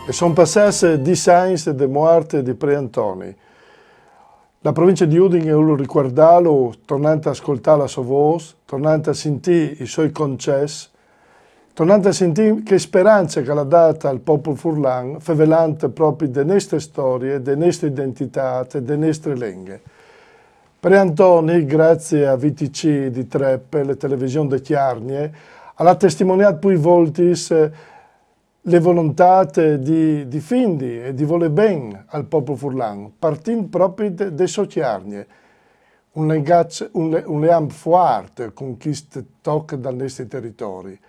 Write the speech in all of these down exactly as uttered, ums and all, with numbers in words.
E son passâts dîs agns de muart di pre Antoni. La provincia di Udin e vûl ricuardâlu tornant a scoltâ la sô vôs, tornant a sintî i soi concets, tornant a sintî chê sperance che al à dât al popul furlan, fevelant propit de nestre storie, de nestre identitât, de nestre lenghe. Pre Antoni, graciis a V T C di Treppe, la television de Cjargne, al à testimoniât plui voltis, eh, la volontât di difindi e di volê ben al popul furlan, partint propit de sô Cjargne. Un legaç, un le-, un leam fuart cun chist toc dal nestri teritori.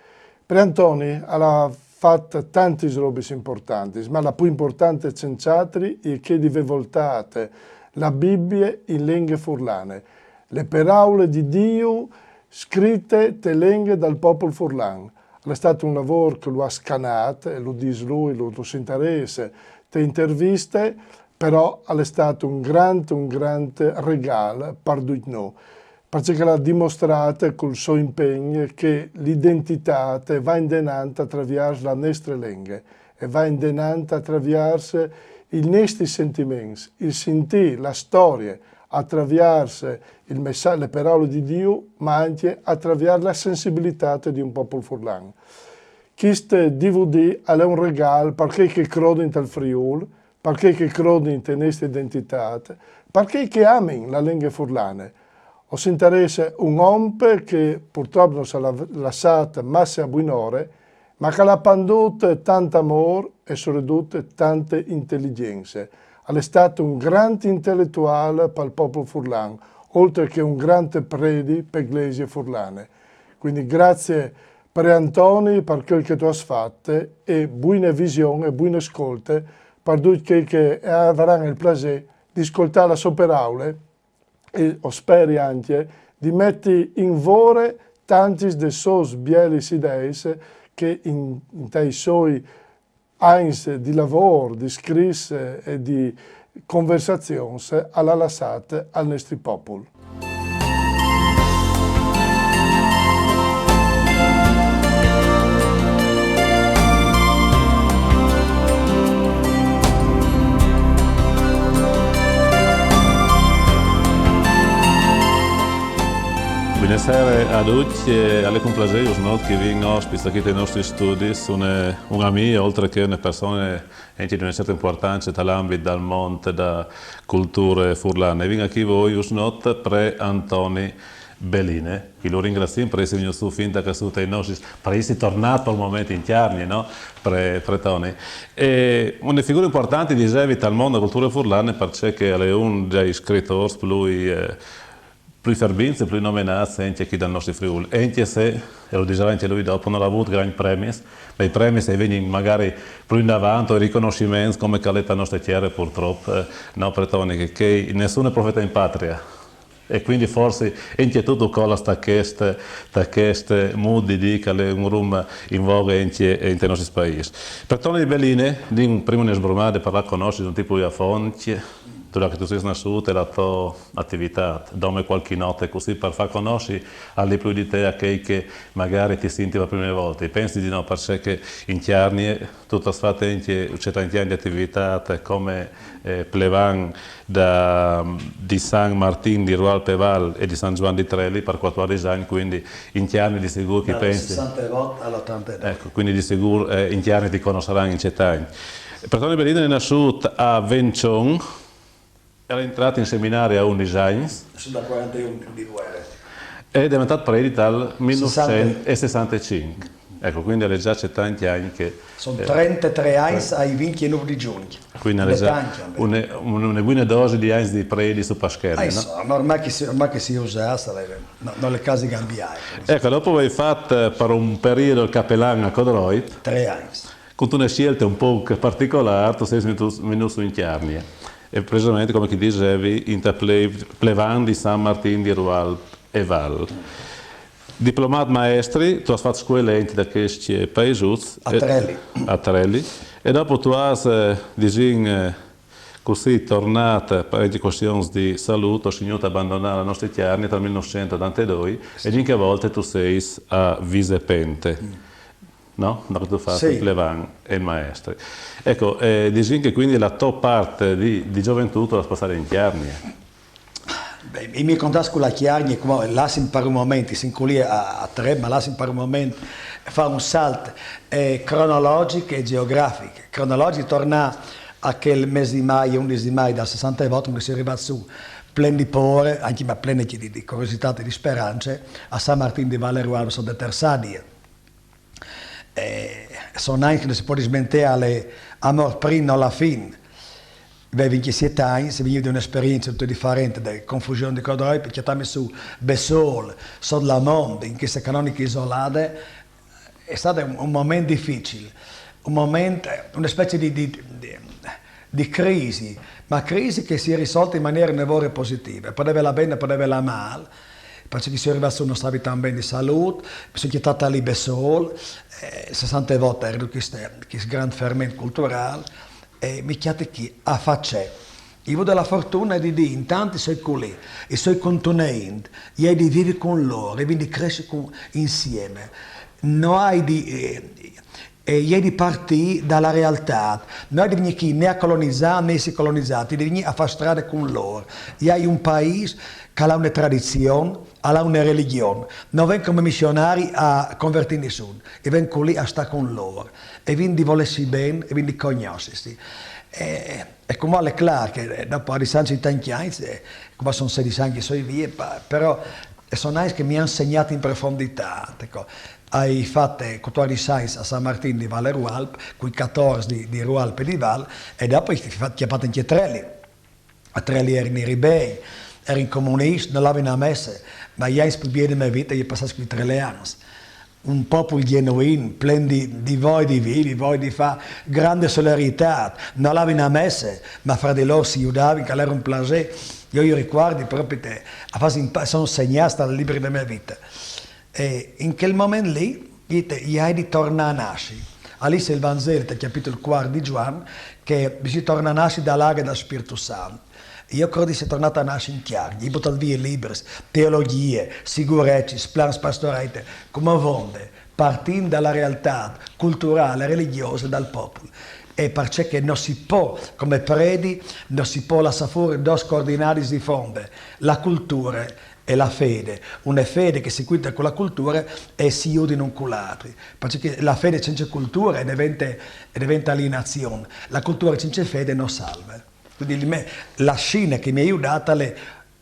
Pre Antoni al à fat tantis robis impuartantis, ma la plui impuartante cence altris e je chê di vê voltât la Bibie in lenghe furlane, la peraule di Diu scrite te lenghe dal popul furlan. Al è stât un lavôr che lu à scanât, e lu dîs lui, lu, lu sintarês te interviste, però al è stât un grant, un grant regâl par ducj nô, parcè che al à dimostrât cul so impegn che la identitât e va indenant a traviers la nestre lenghe, e va indenant a traviers i nestris sentiments, il sintî, la storie, a traviers il messa-, la peraule di Diu, ma ancje a traviers la sensibilitât di un popul furlan. Chist D V D al è un regâl par chei che a crodin tal Friûl, par chei che a crodin te nestre identitât, par chei che a amin la lenghe furlane. O sintarês un om che purtrop no nus à lassât masse a buinore, ma che al à pandût tant amôr e soredut tante inteligence. Al è stât un grant inteletuâl pal popul furlan, oltri che un grant predi pe Glesie furlane. Cuindi graciis pre Antoni par chel che tu âs fat e buine vision e buine scolte par ducj chei che a varan il plasê di scoltâ la sô peraule e, o speri ancje, di meti in vore tantis des sôs bielis ideis che in, intai soi agns di lavôr, di scrits e di conversazions al à lassât al nestri popul. Buine sere a ducj, e al è cun plasê usnot che a vegnin ospits achì tai nestris studis, une, un amì, oltri che une persone ancje di une certe impuartance tal ambit dal mont da culture furlane. Vin achì vuê usnot pre Antoni Beline, che lu ringracìn par jessi vignût sù fin ca sù tai nestris, par jessi tornât pal moment in Cjargne, no? Pre, pre Toni. E une figure impuartante, disevi, tal mont da culture furlane, parcè che al è un dai scritôrs plui, eh, plui ferbints e plui nomenâts ancje achì dal nestri Friûl, ancje se, e lu disarà ancje lui dopo, nol à vût grancj premis, ma i premis a vegnin magari plui indavant, o i riconosciments, come che al è te nestre tiere purtrop, eh, no, pre Toni, che, che nissun al è profeta in patria. E cuindi forsit ancje tu tu colas ta chest, ta chest mût di dî che al è un rum in voghe ancje intai nestris paîs. Pre Toni Beline, dîs prime une sbrumade par lâ a cognossi un tic plui a font, dulà che tu sês nassût e la tô ativitât, dome cualchi note cussì par fâ cognossi al di plui di te a chei che magari ti sintin par prime volte. Pensi di no, parcè che in Cjargne tu tu âs fat ancje cetancj agns di ativitât come, eh, plevan da, di San Martin di Rual pe Val e di San Zuan di Treli par cuatuardis agns, cuindi in Cjargne di sigûr chi pensi. Dal sessantevot al otantedoi. Eco, cuindi di sigûr, eh, in Cjargne ti cognossaran in cetagn. Pre Toni Beline al è nassût a Vençon, al è jentrât in seminari a undis agns. Sù dal cuarantun di vuere. E al è deventât predi tal mil nûf cent e sessantecinc. Eco, cuindi al è za cetancj agns che... Son, eh, trentetrê agns ai vincjenûf di Jugn. Cuindi al è za une, une, une buine dosi di agns di predi sù par schele, no? Insome, ormai che si, ormai che si è usât, al è, no, nol è il câs di gambiâ, eco. Eco, dopo vês fat, eh, par un periodi il capelan a Codroip. Trê agns. Cuntune sielte un pôc particolâr, tu sês vignût, vignût sù in Cjargne. E precisamente, come che disevi, inta ple-, plevan di San Martin di Rual e Val. Diplomât maestri, tu âs fat scuele ancje ta chescj paisuts. A Treli. A Treli. E dopo tu âs, eh, disìn, eh, cussì tornât, par cuestions di salût, tu âs signût abandonâ la nestre Cjargne tal mil nûf cent e otantedoi, e di chê volte tu sês a Visepente. No? Da che tu fai sì. Il plevan e il maestro. Ecco, eh, dici che quindi la tua parte di, di gioventù la passare in Chiarnia. Beh, i miei contatti con la Chiarnia, come lassi per un momento, si inculia a, a tre, ma lassi per un momento, fa un salto eh, cronologico e geografico. Cronologico torna a quel mese di maio, undici di maio del sessantotto, che si arriva su, plen di paura, anche ma plen di, di curiosità e di speranze, a San Martin di Valerualva, sono detersadia. Eh, sono anni che non si può dismentare amor prima o la fin. Avevo vintisette anni, si veniva da un'esperienza tutta differente, da confusione di codroi, per chiamarmi su Bessol, sotto la Monde, in queste canoniche isolate, è stato un, un momento difficile, un momento, una specie di, di, di, di crisi, ma crisi che si è risolta in maniera una volta positiva, poteva la bene, poteva la male, perché che si arriva su non stavi tan ben di salute, mi sono chiattata lì Bessol, eh, sessanta volte ero questo, questo grande fermento culturale, e mi chiatti qui a facce. Io ho la fortuna di dire, intanto i suoi culì, i suoi contunenti, io di vivere con loro, e quindi crescere con, insieme. Non hai di... Eh, e io di partire dalla realtà, non hai di venire qui né a colonizzare né essere colonizzati, di venire a fare strada con loro. Io hai un paese che ha una tradizione, ha una religione. Non vengo come missionario a convertire nessuno, e vengo lì a stare con loro. E quindi volessi bene, e quindi conoscersi. E, e come è chiaro che dopo a distanza di tanti anni, come sono sedici anni che sono via, però sono anni che mi hanno segnato in profondità. Ecco. Hai fatto quattordici anni a San Martino di Valle Rualp, con i quattordici di, di Rualp e di Val, e dopo hai fatto chiappate anche Trelli. A Trelli eri in ribei, eri in comunista, non l'avevi una messa, ma gli anni più bei della mia vita li ho passati con i Trelliani. Un popolo genuino, pieno di, di voglia di vivere, voglia di fare grande solidarietà, non l'avevi una messa, ma fra di loro si aiutavano, che era un piacere. Io, io ricordi proprio, te, a fase in, sono segnati dal libro della mia vita. E in quel momento lì, dite, io hai di tornare a nascere. Alice il Vangelo, il capitolo quarto di Giovanni, che si torna a nascere dall'acqua e dal Spirito Santo. Io credo di essere tornato a nascere in Chiarnia, io ho buttato via libri, teologie, sicurezze, plans pastorali, come vonde, partendo dalla realtà culturale, religiosa del popolo. E perché che non si può, come predi, non si può lasciare fuori due coordinate di fonde, la cultura e la fede, una fede che si quinta con la cultura e si aiuta in un con l'altro, perché la fede senza cultura diventa, diventa alienazione, la cultura senza fede non salva. Quindi la scena che mi ha aiutato è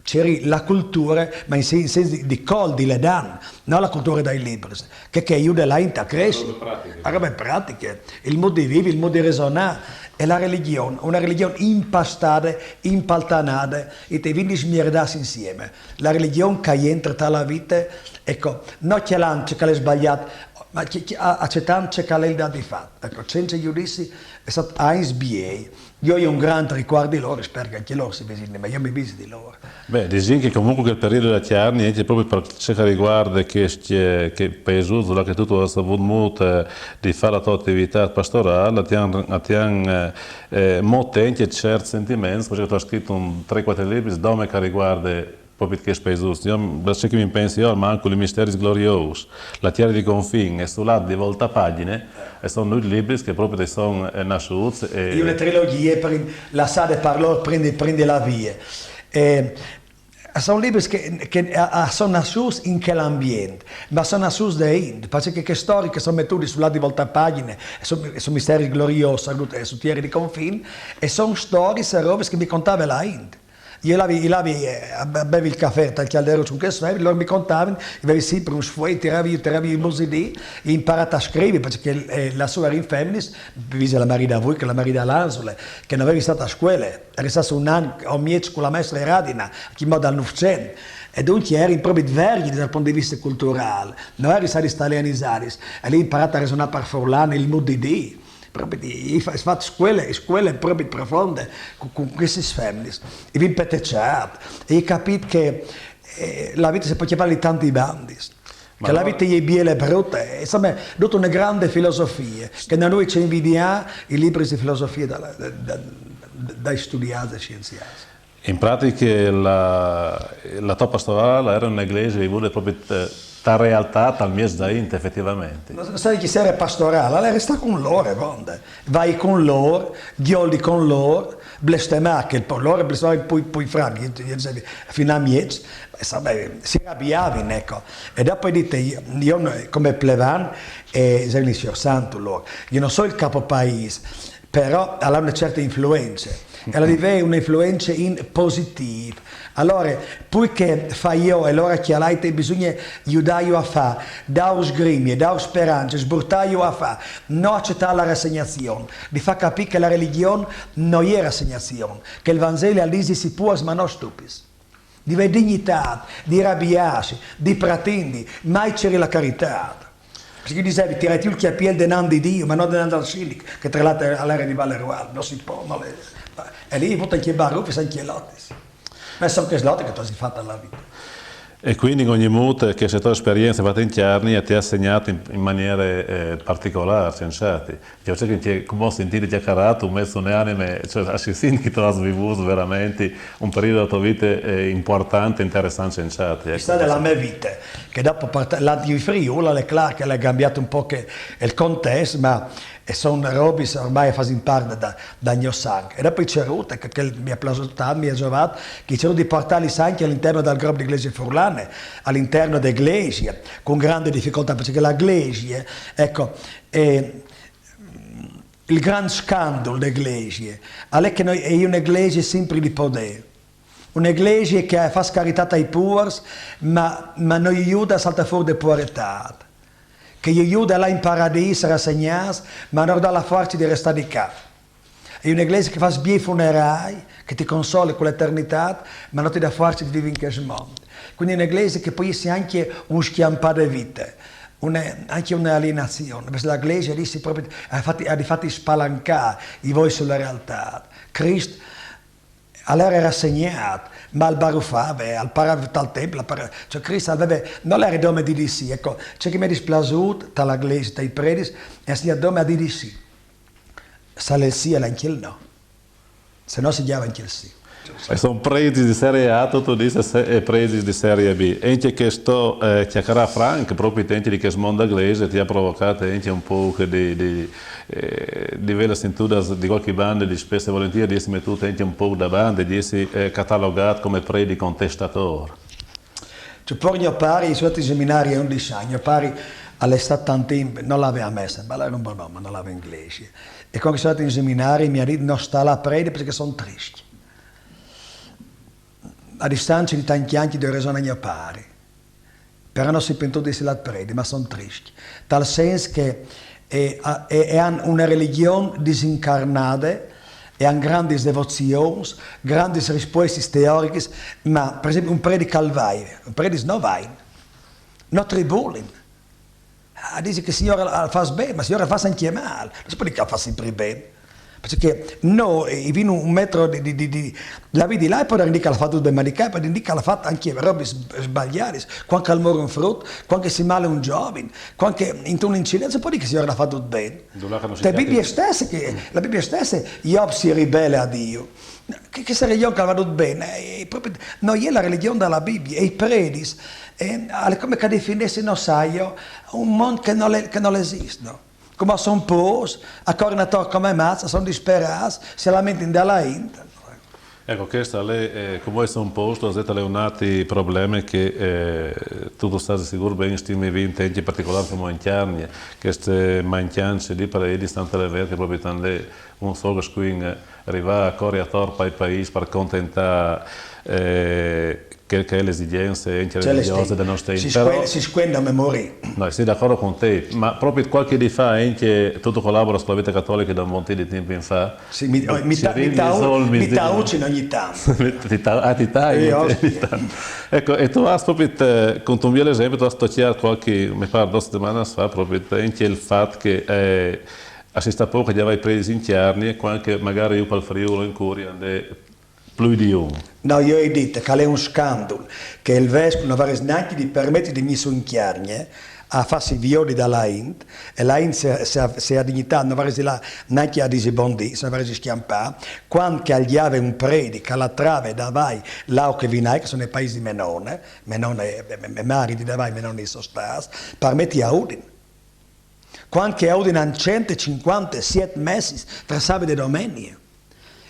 c'era la cultura, ma in senso di col, di ledan, non la cultura dai libri, che, che aiuta la gente a crescere. Allora, pratiche. Il modo di vivere, il modo di ragionare, è la religione, una religione impastata, impaltanata, e te vedi smierdati insieme. La religione che entra tra la vita, ecco, non che l'hanno che l'è sbagliato, ma accettando che l'è il dato di fatto. Ecco, senza giudizio è stato Heinz B A. Io ho un grande ricordo di loro, spero che anche loro si visitino, ma io mi visito di loro. Beh, dici che comunque quel periodo della Chiarni, anche proprio per ciò che riguarda che, che paese, là che tutto è stato molto di fare la tua attività pastorale, ti hanno, ti hanno eh, eh, molte anche certi sentimenti, perché tu hai scritto un tre quattro libri, dome che riguarda proprio che spaesus. Io, da ciò che mi penso io, manco i misteri gloriosi, la terra di confine, e sul lato di volta pagine, e sono due libri che proprio sono eh, nasciuti. E... Una trilogia per lasciare parlare, prendi, prendi la via. E, sono libri che, che sono nasciuti in quell'ambiente, ma sono nasciuti da Ind, perché che storie che sono mettute sul lato di volta pagine, sono, sono misteri gloriosi, su terre di confine, e sono storie, robe che mi contava la Ind. Io lavi, lavi eh, bevi il caffè tal caldero con che sono, loro mi contavano, avevi sempre un sfoglio, tiravi, tiravi i musi di, imparato a scrivere, perché eh, la sua era in femminis, vise la Maria da voi, che la Maria da Lanzole, che non avevi stato a scuola, eri stato un anno o mezzo con la maestra Radina, che moda al Novecento, e dunque eri proprio vergini dal punto di vista culturale, non eri stati italianizati, e lì imparato a ragionare per forlano, il modo di dire, proprio di, di fare scuole, scuole proprio profonde con, con queste femmine. E vi impeteciate, e capite che eh, la vita si può chiamare di tanti bandi. Che la vita è bella e brutta, insomma, è tutta una grande filosofia, che da noi ci invidia i libri di filosofia da, da, da, dai studiati e scienziati. In pratica la, la tua pastorale era un'eglise che vuole proprio eh, ta realtât tal mieç da int, efetivamente. No sai chi sere pastorâl, al resta cun lôr, vonde. Vai cun lôr, ghioli cun lôr, blestemâ, che il po-, lôr blestemavin pui, pui franc, fin a mieç, e sa, ben, si rabiavin, eco. E dopo dite, jo, jo come plevan, e se il siôr Santu, lôr, jo no soi il capo paîs, però al à une certe influence. E al à di vê une influence in positîf. Alore, pui che fâ jo e lôr a cjalait, bisugne judâju a fâ, dâur sgrimie, dâur sperance, sburtâju a fâ, no acetâ la rasegnazion, di fâ capî che la religjon no je rasegnazion, che il Vanzeli al dîs: si puars, ma no stupis. Di vê dignitât, di rabiâsi, di pratindi, mai ciri la caritât. Parcè che disevi, tirait jù il cjapiel denant di Diu, ma no denant dal sindic, che tra l'altri al jere di Valerual, no si pò, no le... E li vût ancje barufis, ancje lotis. Ma a son chês lotis che tu âs di fâ ta la vite. E cuindi in ogni mût cheste tô esperience fate in Cjargne ti à segnât in, in maniere, eh, particolâr, sensât. Cioè, cumò sintint cjacarâ tu, mieç une anime, cioè, si sint che tu âs vivût verementri un periodi de tô vite, eh, impuartant, interessant, sensât. È stade la mê vite, che dopo part-, l'ant jù in Friûl, al è clâr che al è cambiât un pôc il contest, ma a son robis ormai a fasin part da, dal gno sanc. E dopo i ai cirût, che, che mi à plasût, mi à zovât, che i ai cirût di puartâlis ancje al interno dal grop di Glesie Furlane, al interno de glesie, cun grande dificoltât, parcè che la glesie, eco, e il grant scandul de glesie al è che no je une glesie simpri di podê, une glesie che e fâs caritât tai puars, ma, ma no ju jude a saltâ fûr de puaretât, che ju jude a lâ in paradîs rasegnâts, ma no dâ la fuarce di restâ di ca. E je une glesie che e fâs biei funerâi, che ti console cu la eternitât, ma no ti dà fuarce di vivi in chest mont. Cuindi e je une glesie che e pò jessi ancje un scjampâ de vite, une, ancje une alienazion. Parcè che la glesie lì si propit, e à di fâti, e à di fâti spalancâ i voi su la realtât. Crist al jere rasegnât, ma al barufave, al parave tal templi, al parave, cioè Crist al veve, no al jere dome dî di sì, eco, ce che mi à displasût ta la glesie, tai predis, e à signât dome a dî di sì. Se al è il sì, al è ancje il no. Se no, si gjava ancje il sì. E son predis di serie A, tu, tu disis, e predis di serie B. E ancje chest, eh, cjacarâ franc, propit ancje di chest mont de glesie, ti à provocât ancje un pôc di, di, eh, di vê la sintude di cualchi bande, di spes e volentier, di jessi metût ancje un pôc da bande, di jessi, eh, catalogât come predi contestatôr. Cioè, pûr gno pari, jo o soi lât in seminari a undis agns, gno pari al è stât tant timp, no lave a messe, ma al jere un bon om, ma no lave in glesie. E cuant che o soi lât in seminari mi à dit: no sta lâ a predi parcè che a son triscj. A distance di tancj agns o ai resone a gno pari. Però no o soi pentût di jessi lât a predi, ma a son triscj. Tal sens che e, e, e àn une religjon disincarnade, e àn grandis devozions, grandis rispuestis teorichis, ma, par esempli, un predi che al vai, un predis no vain, no tribulin. A disin che il Signôr al, al fâs ben, ma il Signôr al fâs ancje mâl. No si pò dî che al fâs simpri ben. Parcè che no, eh, i vin un metro di, di, di, di, la vin di là e pò dî che al à fat dut ben, ma di ca, pò dî che al à fat ancje robis sbaliadis, cuant che al mûr un frut, cuant che si male un zovin, cuant che intun incident, no si pò dî che il Signôr al à fat dut ben. Te Bibie stesse, che, la Bibie stesse, Job si ribele a Diu. Che, che sarìa jo che al va dut ben? Eh, propit, no je la religjon da la Bibie, e i predis, eh, al è come che a definissin, no sai jo, un mont che nol, che nol esist, no? Come a son pôcs, a corin ator come mats, a son disperâts, si lamentin da la int. Eco, chest al è, eh, come a son pôcs, tu âs dit, al è un altri probleme che, eh, tu, tu sâs sigûr ben, stime vivint ancje in particolâr cumò in Cjargne, cheste mancjance di predis, tant al è vêr che propit tant al è un sôl che scuin rivâ a cori ator pai paîs par contentâ, eh, chê che e je la esigjence ancje religjose de nô. Si scuende, si scuende a memorie. No, o soi d'acuardi cun te, ma propit cualchi dì fa ancje tu, tu colaboris cu la Vite Catoliche da un bon dì di timp in fa. Sì, mi, mi, mi taucin ogni tant. Ti ta-, ah, ti tagli, ogni tant. Eco, e tu âs propit, eh, cuntun biel esempli, tu âs tocjât cualchi, mi pâr, dôs setemanas fa, propit ancje il fat che, eh, a si sta pôc a gjavâ i predis in Cjargne, cuant che magari jù pal Friûl o in Curia a 'nd è plui di un. No, jo o ai dit che al è un scandul che il vescul nol varès nancje di permeti di gnî sù in Cjargne a fâsi viodi da la int, e la int se, se, se a dignitât no varès di lâ nancje a dî bon dì, se no varès di scjampâ, cuant che al gjave un predi, che al trave davai là che o vin ai, che a son i paîs di me none, me none, me, me, me mari di davai, me none i sò stâts, par meti a Udin. Cuant che a Udin a àn cent e cincuante siet messis tra sabide e domenie.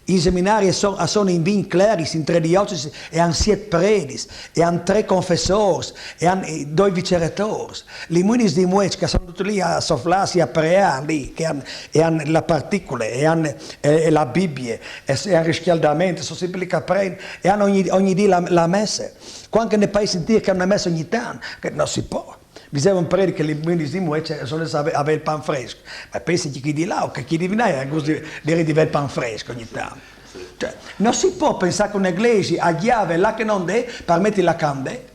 In seminari a son, a son in vincj cleris, in trê diocesis, e a àn siet predis, e a àn trê confessôrs, e a àn, eh, doi viceretôrs. Lis muinis di Mueç, che a son dutis li a soflâsi, a preâ li, che a àn, e a àn la particule, e a àn, eh, la Bibie, e s-, e a àn riscjaldament, a son simpri li che a prein, e a àn ogni, ogni dì la, la messe. Cuant che no paisi dî che a àn la messe ogni tant, che no si pò. Diseve un predi che lis muinis di Mueç a son a vê, a vê il pan fresc. Ma pensi che chei di là, o che chei di Vinai, a àn gust di, di, di vê il pan fresc ogni tant. Cioè, no si pò pensâ che une glesie a gjave là che no 'nd è par meti là che a 'nd è.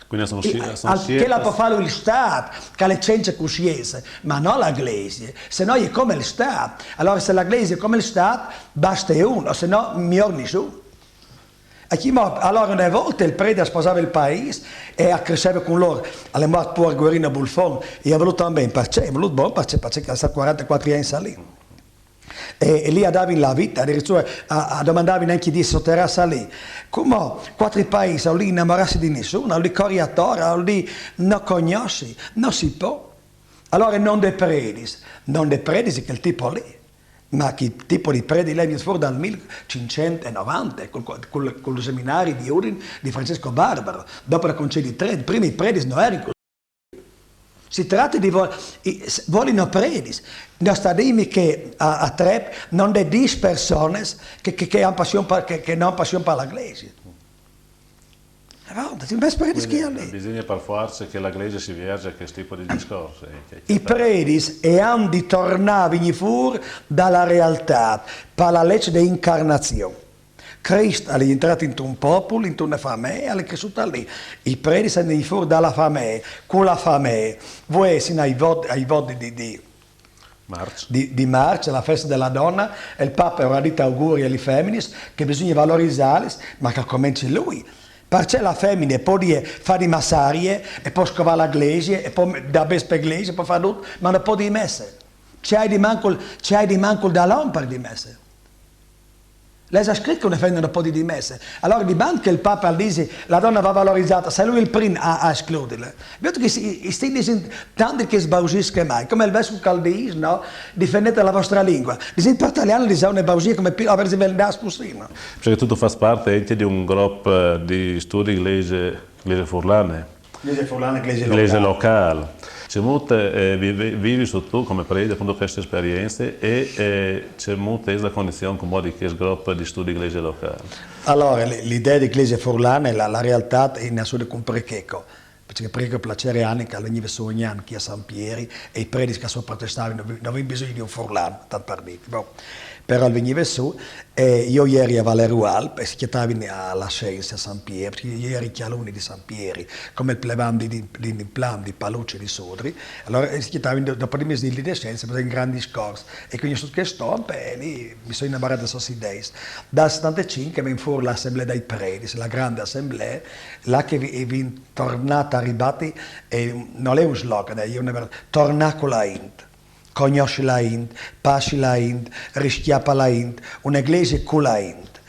Quindi a son sci-, a son Al, che la pò siertas. Fâlu il Stât, che al è cence cussience, ma no la glesie, se no e je come il Stât. Alore se la glesie e je come il Stât, baste un, o se no miôr nissun. E chi mort? Alore une volte il predi al sposave il paîs e al cresseve cun lôr. Al è mort puar Guerino Bulfon, e i à volût tant ben, parcè? I à volût bon, parcè, parcè che al è stât cuarantecuatri agns salì. E, e li a davin la vite, adiriture a, a domandavin ancje di soterâ salì. Cumò, cuatri paîs, a vûl dî inamorâsi di nissun, a vûl dî cori ator, a vûl dî no cognossi, no si pò. Alore no 'nd è predis, no 'nd è predis chel tipo li. Ma chel tipo di predi li al vien fûr dal mil cinccent e novante, cul, cul, cul seminari di Udin di Francesco Barbaro, dopo il Concili di Trent, prime i predis no jerin cussì. Si trate di vo-, i, s-, volino predis. No sta dîmi che a, a Trep no 'nd è dîs persones che, che, che a àn passion par, che, che no àn passion par la glesie. E va, ti me speri di Quindi schiar lì. Bisogna par fuarce che la Glesia si vierge a chest tipo di discors. Eh, che, che I predis a àn di tornâ a vignî fûr da la realtât, par la leç de incarnazion. Crist al è jentrât intun popul, intune famee, al è cressût li. I predis a àn di vignî fûr da la famee, cu la famee. Vuê sin ai vot, ai vot di, di, Març. di, di Març, la feste de la done, e il Pape al à dit auguri a lis feminis che bisugne valorizâlis, ma che al comence lui. Parcè la femine e pò dî fâ di massarie, e pò scovâ la glesie, e pò dâ bêçs pe glesie, e pò fâ dut, ma no pò dî messe. Ce aial di mancul, ce aial di mancul dal om par dî messe? Lei al à scrit che une femine no pò dî messe. Alore di bande che il Pape al disi, la done e va valorizade, al è lui il prin a, a escludile. Viôt che si, i stin disint tant che sbausîs che mai, come il vescul che al dîs, no? Difendete la vostra lingua. Disint par talian, disint une bausie come pi-, aver svendât cussì, no? Parcè che tu, tu fâs part ancje di un grup, eh, di studi glesie, glesie furlane. Glesie furlane, glesie Glesie locâl. locâl. Cemût, eh, vi-, vi-, vivis tu come predi apont cheste esperience e, eh, cemût ise la cognizion cumò di chest grup di studi glesie locâl? Alore, l-, l'idee di glesie furlane, la, la realtât e nasùe cun Precheco, parcè che Precheco, par la cere aniche, al vignive sù ogni an chi a San Pieri e i predis che a sô a protestavin, no vin, no vin bisugne di un furlan, tant par dî, bon. Però al vignive sù, e jo o jeri a Valerual, e si cjatavin a la scense a San Pieri, parcè che jo o jeri cjaluni di San Pieri, come il plevan di, di, di Nimplan, di Paluce, di Sudri, alore, e si cjatavin do-, dopo di misdì li de scense, par un grant discors. E cuindi sot chest om, e li mi soi inamorât des sôs ideis. Dal setantecinc e ven fûr la assemblee dai predis, la grande assemblee, là che vi-, e vin tornât a ribati, e nol è un slogan, eh, e je une ver-, tornâ cu la int, cognossi la int, passi la int, riscjâ par la int, une glesie cu la int.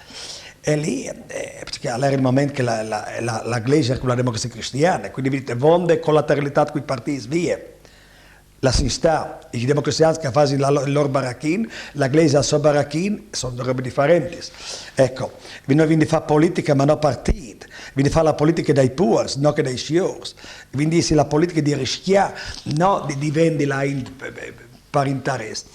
E li, eh, parcè che al jere il moment che la, la, la, la glesie e jere cu la Democrazie Cristiane, cuindi, vidite, vonde colateralitât cui partîts, vie. Lassìn stâ, i democristians che a fasin la lo-, il lôr barachin, la glesie al so barachin, a son robis diferentis. Eco, nô o vin di fâ politiche, ma no partît, o vin di fâ la politiche dai puars, no chê dai siôrs, o vin di jessi la politiche di riscjâ, no di, di vendi la int pe-, pe-, par interès.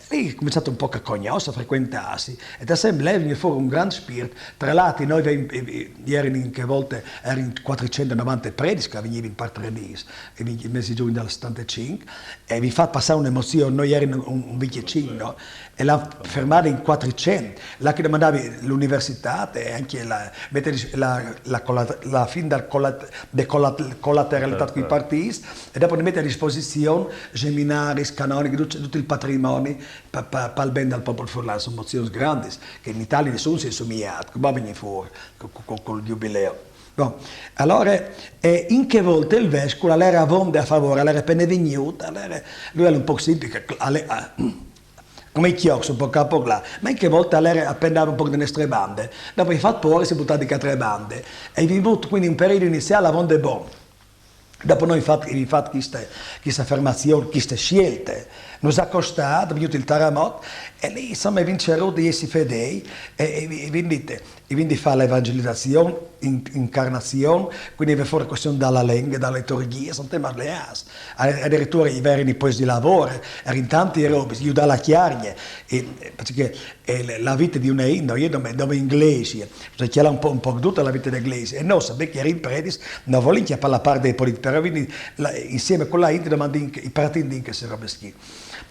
E li o cominçà un pôc a cognòs, a frecuentâsi, e da assemblee al è vignût fûr un grant spirt. Tra l'altri, nô o vin-, o jerin in chê volte, a jerin cuatricent e novante predis che a vignivin par trê dîs, il mes di Jugn dal setantecinc, e o vin fat passâ une mozion, nô o jerin un, un vincjecinc, no? E la àn fermade in cuatricent, là che o domandavin la universitât e ancje la, meti la, la cola-, la fin dal cola-, de cola-, colateralitât cui partîts, e dopo di meti a disposizion seminaris, canonichis, dut, dut il patrimoni, pa-, pa-, pal ben dal popul furlan. A son mozions grandis, che in Italie nissun si è insumiât, cumò a vegnin fûr co-, co-, co-, cul jubileu. Bon, alore, eh, in chê volte il vescul al jere avonde a favôr, al jere pene vignût, al jere, lui al jere un pôc simpri, al jere, eh, come i cjocs, un pôc ca, un pôc là, ma in chê volte al jere, al pendave un pôc de nestre bande, dopo i à fat pôre, si à butât di chê altre bande, e i vin vût cuindi un periodi iniziâl avonde bon. Dopo nô i vin fat, i vin fat cheste, cheste afermazion, cheste sielte. Nus à costât, al è vignût il taramot, e li, insome, i vin cerût di jessi fedêi, e, e i vin dit, i vin di fâ la evangelizazion in, incarnazion, cuindi i vin fat fûr cuestion de lenghe, de liturgjie, son temas leâts. A-, adiriture i vin i puescj di lavôr, a jerin tantis robis, judâ la cjargne, e, parcè che, eh, la, la vite di une int, no, jê dome, dome in glesie, cioè, cjalà un pôc, un pôc dute la vite de glesie, e nô, sabê che i jerin predis, no volìn cjapâ la part dai politics, però i vin, la, insiemi cu la int, domandìn che, i pratìn di chestis robis chi.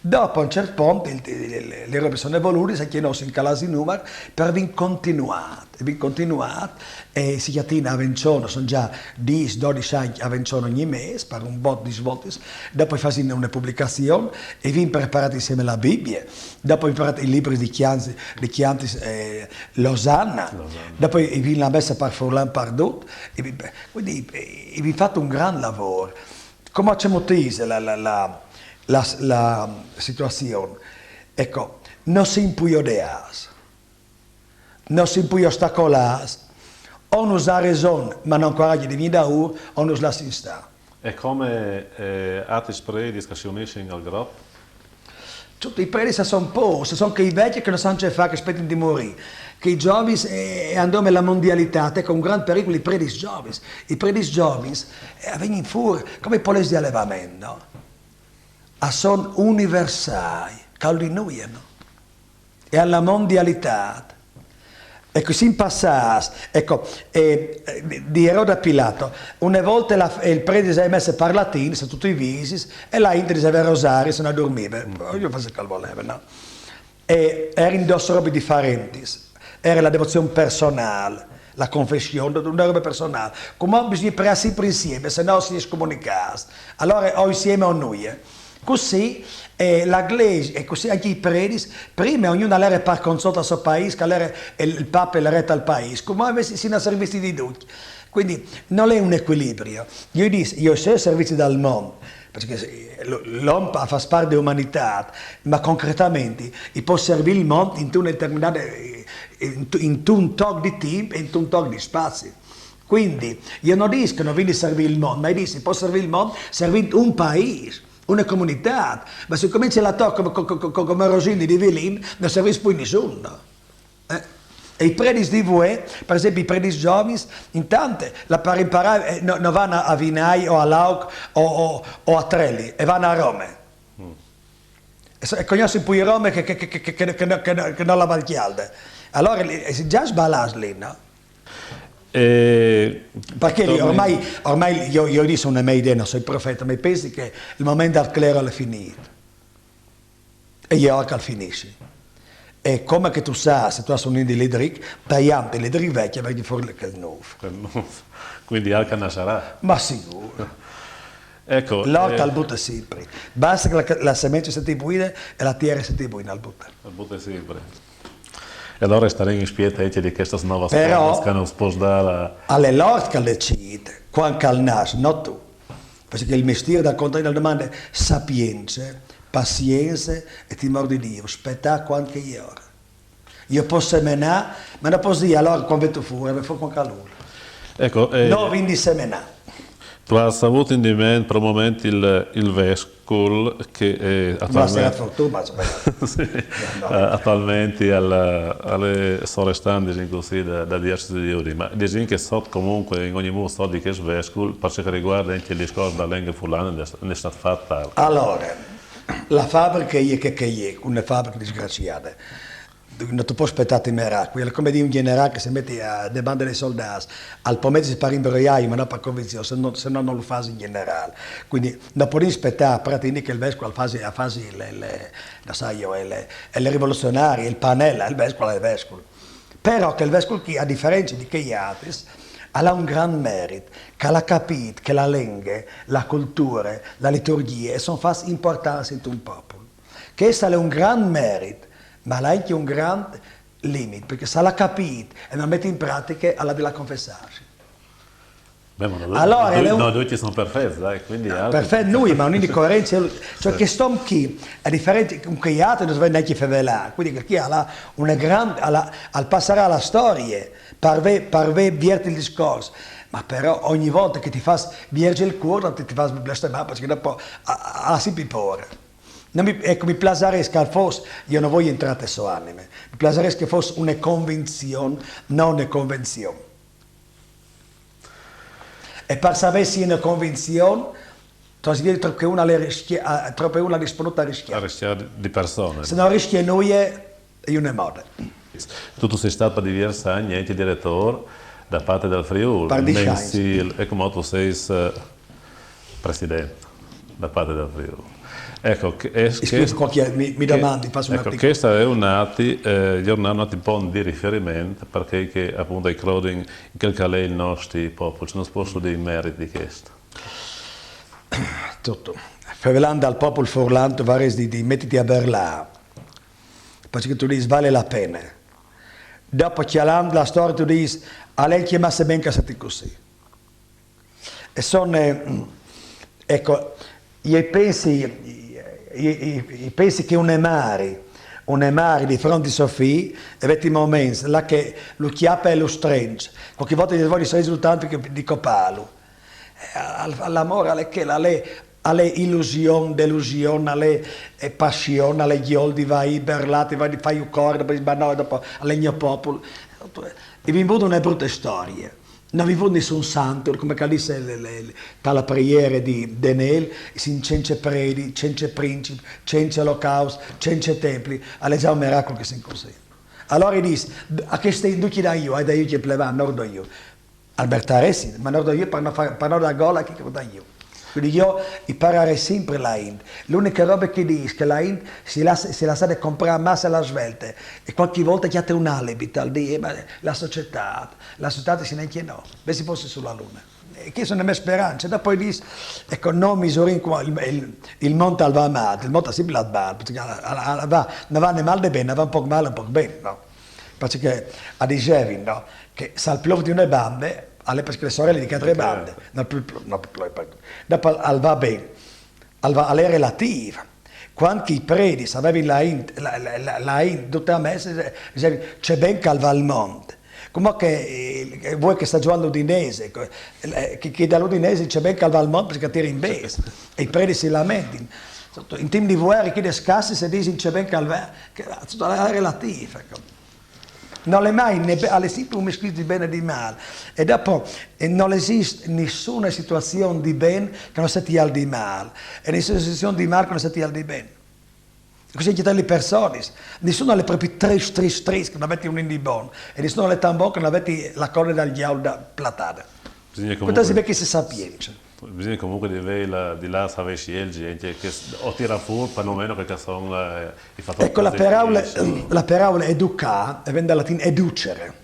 Dopo, a un ciert pont, il, il, il, lis robis a son evoludis, ancje nô si sin calâts in numar, però i vin continuât, i vin continuât, e si cjatìn a Vençon, a son za dîs, dodis agns a Vençon ogni mês, par un bot di svoltis, dopo i fasìn une publicazion, e i vin preparât insiemi la Bibie, dopo i vin preparât i libris di cjants, di cjantis, eh, l'Osanna, l'Osanna, dopo i vin la messe par furlan pardut, e i vin, cuindi, eh, i vin fat un grant lavôr. Come, cemût ise la, la, la, la, la situazion? Eco, no sin plui odeâts, no sin plui ostacolâts, o nus à reson, ma no àn coragjo di vignî daûr, o nus lassin stâ. E come, eh, altris predis che si unissin al grop? Ducj i predis a son pôcs, a son chei vecj che no san ce fâ, che a spetin di murî. Chei zovins, eh, a àn dome la mondialitât, eco, un grant pericul i predis zovins. I predis zovins, eh, a vegnin fûr come i polets di alevament, no? A son universâi, ca a àn di nuie, no? E a àn la mondialitât. Eco, i sin passâts, eco, eh, di Erode a Pilato, une volte la, il predi al messe par latin, su ducj i visis, e la int al diseve il rosari, se no al durmive. Mm. Jo faseve ce che al voleve, no? E a jerin dôs robis diferentis. A jere la devozion personâl, la confession, une robe personâl. Cumò bisugne preâ simpri insiemi, se no si è scomunicâts. Alore o insiemi o nuie. Cussì, eh, la Glesie, e cussì ancje i predis, prime ognun al jere par conzot tal so paîs, che al jere il, il pape, il re tal paîs, cumò invezit si sin a servizi di ducj. Cuindi nol è un ecuilibri. Jo o dîs, jo o soi a servizi dal mont, parcè che, eh, l'om al fâs part de umanitât, ma concretamenti i pues servî il mont intune determinade, eh, intun toc di timp e intun toc di spazi. Cuindi jo no dîs che no vin di servî il mont, ma jo o dîs, i pues servî il mont servint un paîs, une comunitât, ma se o comencin a lâ ator come, co-, co-, co-, come rosini di vilin, no servìs plui nissun, no? Eh? E i predis di vuê, par esempli i predis zovins, intant, par imparâ, eh, no, no van a Vinai o a Lauc o, o, o a Treli, a van a Rome. E cognossin plui Rome che, che, che no la Val Cjalde. Alore, eh, si è za sbalâts li, no? E parcè, ormai, ormai jo, jo o dîs une mê idee, no soi profete, ma o pensi che il moment dal clero al è finît. E je ore che al finissi. E come che tu sâs, se tu âs un int di lideric, taiant il lideric vecj, al ven fûr chel nûf. Chel nûf. Cuindi alc al nassarà. Ma sigûr. Eco, l'ort, eh, al bute simpri. Baste che la, la semence e sedi buine e la tiere e sedi buine, al bute. Al bute simpri. E alore o starìn in spiet ancje di chestas novas formas che nus pues dâ la... Al è l'ort che al decît, cuant che al nas, no tu. Parcè che il mistîr dal contadin al domande sapience, pazience e timôr di Diu, spietâ cuant che e je ore. Jo o pues semenâ, ma no pues dî alore cuant vêstu fûr, al ven fûr cuant che al vûl. Eco, eh, no vin di semenâ. Tu âs avût in diment par un moment il, il vescul che, eh, attualment... Sì, eh, attualmentri al, al è sorestandisi cussì da, da diocesi di Udin, ma disìn che sot comuncue, in ogni mût, sot di chest vescul, par ce che al rivuarde ancje il discors de lenghe furlane, nol è, nol è stât fat alc. Alore, la fabriche e je chê che e je, une fabriche disgraciade. No tu pues spietâti miracui, al è come dî un gjenerâl che si met a, de bande dai soldâts, al pues metisi par imbroiâju, ma no par convinzion, se no, se no nol fâs il gjenerâl. Cuindi no podìn spietâ, par atindi che il vescul al fasi, al fasi le, le, no sai jo, le, le rivoluzionarie, il panel, il vescul al è vescul. Però chel vescul chi, a diference di chei altris, al à un grant merit, che al à capît che la lenghe, la culture, la liturgjie a son fats impuartants intun popul. Chest al è un grant merit, ma al à ancje un grant limit, parcè che se al à capît e nol met in pratiche, al à di lâ a confessâsi. Beh, ma no, Allora, no, le- no, no, ci sono perfetti, dai, quindi altri. Perfetto, noi, ma non è coerente, cioè che stom chi è differente con che altri, non si vede neanche fevelà, quindi che chi ha la, una grande, alla, al passerà alla storia, parve, parve vierte il discorso, ma però ogni volta che ti fa vierge il cuore, ti, ti fa blastemare, perché dopo ha, ha sempre paura. Non mi, ecco, mi piacerebbe che fosse, io non voglio entrare su anime, mi piacerebbe che fosse una convinzione, non una convenzione. E per sapere se è una convinzione, tu devi dire che una le rischia, ah, troppo una risponde a A rischiare. Rischiare di persone. Se non rischia noi, è una moda. Tu, tu sei stato per diversi anni anche direttore da parte del Friuli, Per dieci anni. Mensil, e come tu sei eh, presidente da parte del Friuli. Ecco, che, è, Scrivo qualche, mi, mi domandi, faccio un ecco, articolo. Questa è un atti, eh, giornale, un atti bon di riferimento, perché che appunto i crodin in quel che è il nostro popolo, ci non posso dire meriti di questo. Tutto. Fevelando al popolo furlan, tu varesi di, di mettiti a berlà, perché tu dici vale la pena. Dopo chialando la storia, tu dici, a lei chiamasse ben che stati così. E sono, eh, ecco, io pensi, io, io- io pensi che un emari, un emari di fronte a Sofì, e vedi momenti, là che lo chiappa e lo stringe, qualche volta gli vuole risultante che di copalo. Eh, al- All'amore alle che la lei alle illusione, delusione, alle eh, passione, alle ghiol di vai berlati, vai di fai corda, poi ma no, dopo alle mio popolo. E vi vedo una brutta storia. Non vi vedo nessun santo, come che disse le, le, le, dalla preghiera di Denel, sin cence predi, cence principi, cence olocausti, cence templi, alle già un miracolo che si così. Allora dice, a queste inducchi da io, e da io che pleva, nord io. Albertaresi, ma non do io per non, far, per non dar gol a chi che da io. Quindi io imparerei sempre la Inde. L'unica roba che dice che la Inde si lascia, si lascia comprare massa alla svelta e qualche volta che ha un alibi, tal di, eh, ma la società, la società si neanche no, beh si fosse sulla luna. E che sono le mie speranze. Dopo dice, ecco, non misurino qua il, il, il monte al va male, il monte sempre al va, perché al, al, al va, non va né male né bene, va un po' male, un po' bene, no? Perché a dicevi, no? Che se al piove di una banda, alle perché le sorelle di che altre bande, non più, non più, dopo al va bene, al va, alle relative. Quando i predi avevano la int, la, la, la, la int tutta a messa, dicevi, c'è ben che al va al monte. Come che eh, vuoi che sta giocando l'Udinese, eh, che, che dall'Udinese c'è ben che al va al monte perché tira in base. E i predi si lamentano. In team di guerra, chi è scarsi, si dice c'è ben che al va, che è relativa. Ecco. Non è mai né be- alle sempre un mischio di bene e di male. E dopo eh, non esiste nessuna situazione di bene che non sia al di male, e nessuna situazione di male che non sia al di bene. Così anche tra le persone, nessuno alle proprie tre, tre, tre che non avete un indibon, e nessuno alle tambon che non avete la corda dal diavolo da platata. Bisogna Questa si comunque, vede che si sapienza. Bisogna comunque di, vela, di là sapere scegliere, anche che o tira fuori perlomeno che sono eh, i fattori Ecco, la positivi, parola, insomma. La parola educare, e viene dal latino educere.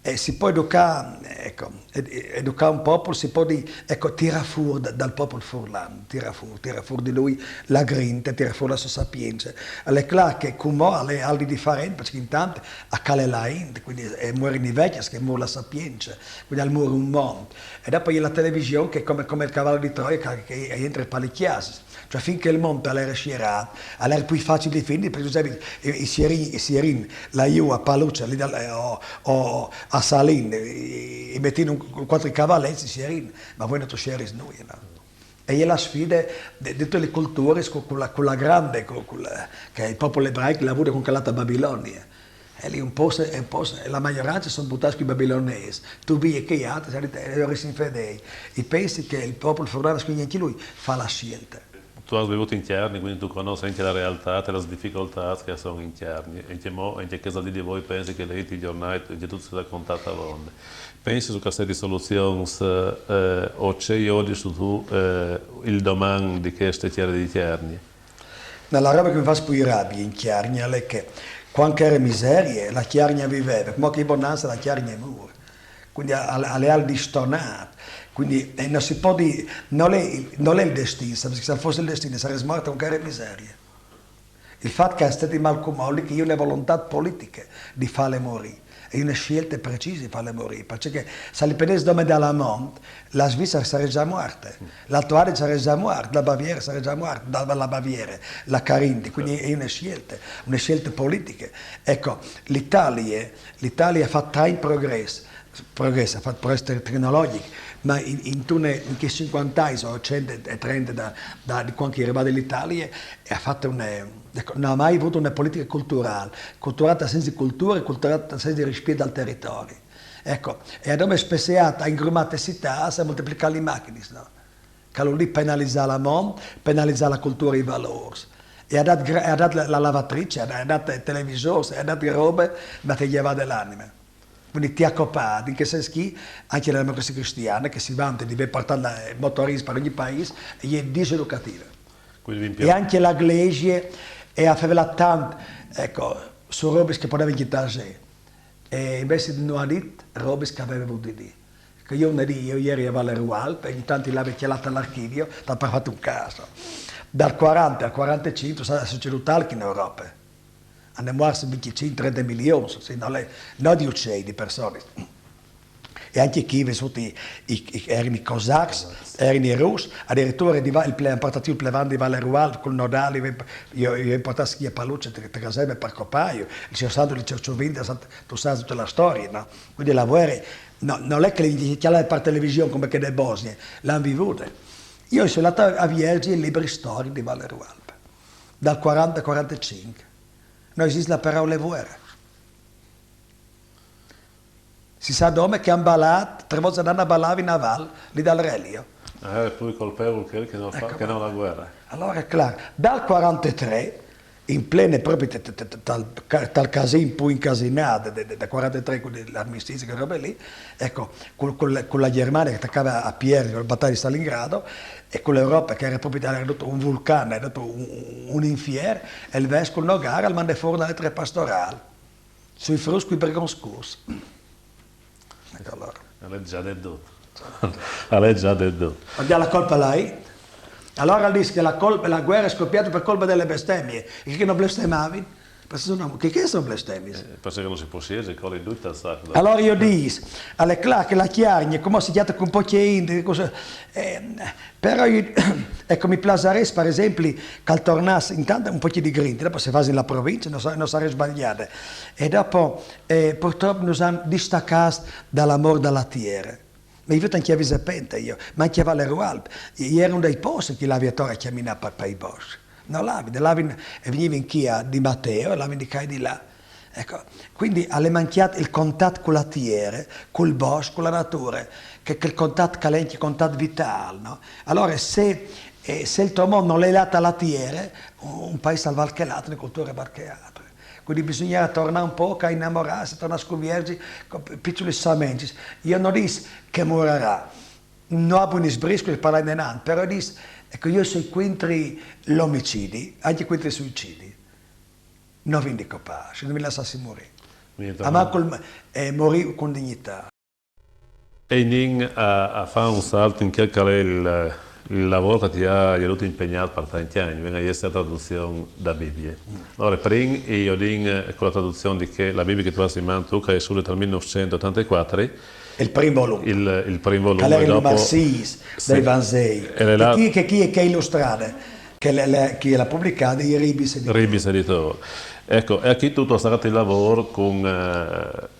E si può educare, ecco, ed- educare un popolo, si può dire, ecco, tira fuori da- dal popolo furlan, tira fuori, tira fuori di lui la grinta, tira fuori la sua sapienza. È chiaro che come alle ali differenti, perché intanto a cale la int, quindi è muore i vecchi, che muore la sapienza, quindi al muore un mondo. E dopo c'è la televisione che è come, come il cavallo di Troia che, che entra per le chiese. Cioè finché il monte all'era scierato, all'era più facile di finire, perché tu sai, i, i sierini, i sierini, la Iu a Paluccia, lì dal- eh, o, o a Salin, i, i mettini un, quattro cavalletti, i sierini, ma voi non tu scieri noi, no? E è la sfida di, di tutte le culture con, con la, con la grande, con, con la- che il popolo ebraico l'ha avuto con calata Babilonia. E lì un po', se- un po' se- la maggioranza sono buttati sui babilonesi, tu vedi che gli altri, sai, loro si fedei. E pensi che il popolo furlano, quindi anche lui, fa la scelta. Tu hai vivuto in Chiarni, quindi tu conosci anche la realtà e le difficoltà che sono in Chiarni. E in che mo, in che cosa di voi pensi che leggi i giornali, che tu sei contato a Londra? Pensi su queste risoluzioni eh, o c'è oggi su tu eh, il domani di queste terre di Chiarni? No, la roba che mi fa più rabbia in Chiarni è che quando era miseria, la Chiarnia viveva, ma che bonanza la Chiarnia muore. Quindi alle al distonate. Quindi eh, non si può dire, non è, non è il destino, perché se fosse il destino sarei morto con cara miseria. Il fatto che è stati malcumoli che io ho la volontà politica di farle morire. E une scelte precise fa le morì, perché se li prendesse dome da la mont, la Svizzera sarebbe già morta, l'Alto Adige sarebbe già morto, la Baviera sarebbe già morta, la, la Baviera, la Carindi, quindi è una scelta, una scelta politica. Ecco, l'Italia, l'Italia ha fatto tanto progresso, progresso, ha fatto progresso tecnologico, ma in, in, tune, in che cinquanta anni, o centotrenta da, da, di quando è arrivata l'Italia, e ha fatto una, ecco, non ha mai avuto una politica culturale, culturata senza cultura, culturata senza rispetto al territorio. Ecco, e allora speziata, ha ingrumato città, si è moltiplicato le macchine, no? Che allora lì penalizza la mont, penalizza la cultura e i valori. E ha dato, gra- ha dato la, la lavatrice, ha dato il televisore, ha dato robe, ma ti lleva dell'anima. Quindi ti ha copato, in che senso che anche la democrazia cristiana, che si vanta di aver portato motorismo per ogni paese, è diseducativa. Quindi e anche la Glesia e ha fatto tanto, ecco, su robe che poteva inquietarsi. E invece non ha detto robe che aveva voluto dire. Che io ne dico, io ieri a Valle Rualp, e intanto l'avevo chiamata all'archivio, ti ha fatto un caso. Dal quaranta al quarantacinque è succeduto altro in Europa. Hanno morto venticinque trenta milioni, se non, è, non di uccelli, di persone. E anche chi è vissuto, i, i, erano i cossacchi, erano i russi, addirittura di, il, hanno portato il plevan di Valle Rualp con Nodali, io, io ho portato schia palucce, te, te caselle per copaio, il signor Santo di Cerciovinte, tu sai tutta la storia, no? Quindi la guerra, no, non è che le dichiarate per televisione come che del Bosnia, l'hanno vivuta. Io sono andato a viergi i libri storici di Valle Rualp, dal quaranta al quarantacinque. Non esiste la parola guerra. Si sa dome che hanno ballato, tre volte all'anno ballavi in Naval, lì dal Relio. Eh, poi colpevole che, che non fa, ecco, che non la guerra. Allora è chiaro, dal quarantatré, in plene proprio tal, tal casin più incasinato, da quarantatré con l'armistizio, che robe lì, ecco, con, con, con, la Germania che attaccava a Pierre, con la battaglia di Stalingrado, e con l'Europa che era proprio era un vulcano, era un, un infier, e il vescovo Nogara al manda fuori una lettera pastorale. Sui fruschi per con scus. Ecco allora. L'è già detto. L'è già detto. Ma la colpa l'hai? Allora dice che la, colpa, la guerra è scoppiata per colpa delle bestemmie. E che non bestemmavano? Perché sono, che, che sono bestemmie? Eh, perché non si può essere con il due al sacco. Allora io dico, alle Clark, la Chiargne, come si chiama con poche inde, cosa, eh, però io, ecco, mi piacerebbe, per esempio, che al tornasse intanto un po' di grinta, dopo si fa in la provincia, non, so, non sarei sbagliata. E dopo, eh, purtroppo, ci hanno distaccato dall'amore della terra. Ma io anche a Visapente, io, ma anche a Valle Rualp, io ero uno dei posti che l'aviatore camminava per, per i boschi. Non l'avi, l'avi, e venivi in Chia di Matteo, e l'avi di qua e di là. Ecco, quindi alle manchiate il contatto con la terra, col bosco, con la natura, che, che il contatto calenti, il contatto vitale, no? Allora se, eh, se il tuo mondo non è legato alla terra, un paese al valchellato, una cultura valchellato. Quindi bisogna tornare un po' a innamorarsi, tornare a scuvierci con piccoli samenti. Io non dico che morirà, non ho un sbrisco di parlare in però dico, ecco, io sono contro l'omicidi, anche contro i suicidi. Non vi dico pace, non mi lasciassi morire. Ma col, eh, morire con dignità. E anem a, a far un salt in quel che è il, il lavoro che ti ha, ti ha impegnato per tanti anni, vegn a essere la traduzione della Bibbia. Allora, prima io dico con la traduzione di che la Bibbia che tu hai in mano tu, che è solo dal millenovecentottantaquattro, il primo volume. Il, il primo volume. Che era il Marsis dei Vangeli. Che chi, che chi è che illustrare? Che le, le, chi l'ha pubblicata è Ribis Editore. Ribis Editore. Ecco, e qui tutto sarà il lavoro con... Eh,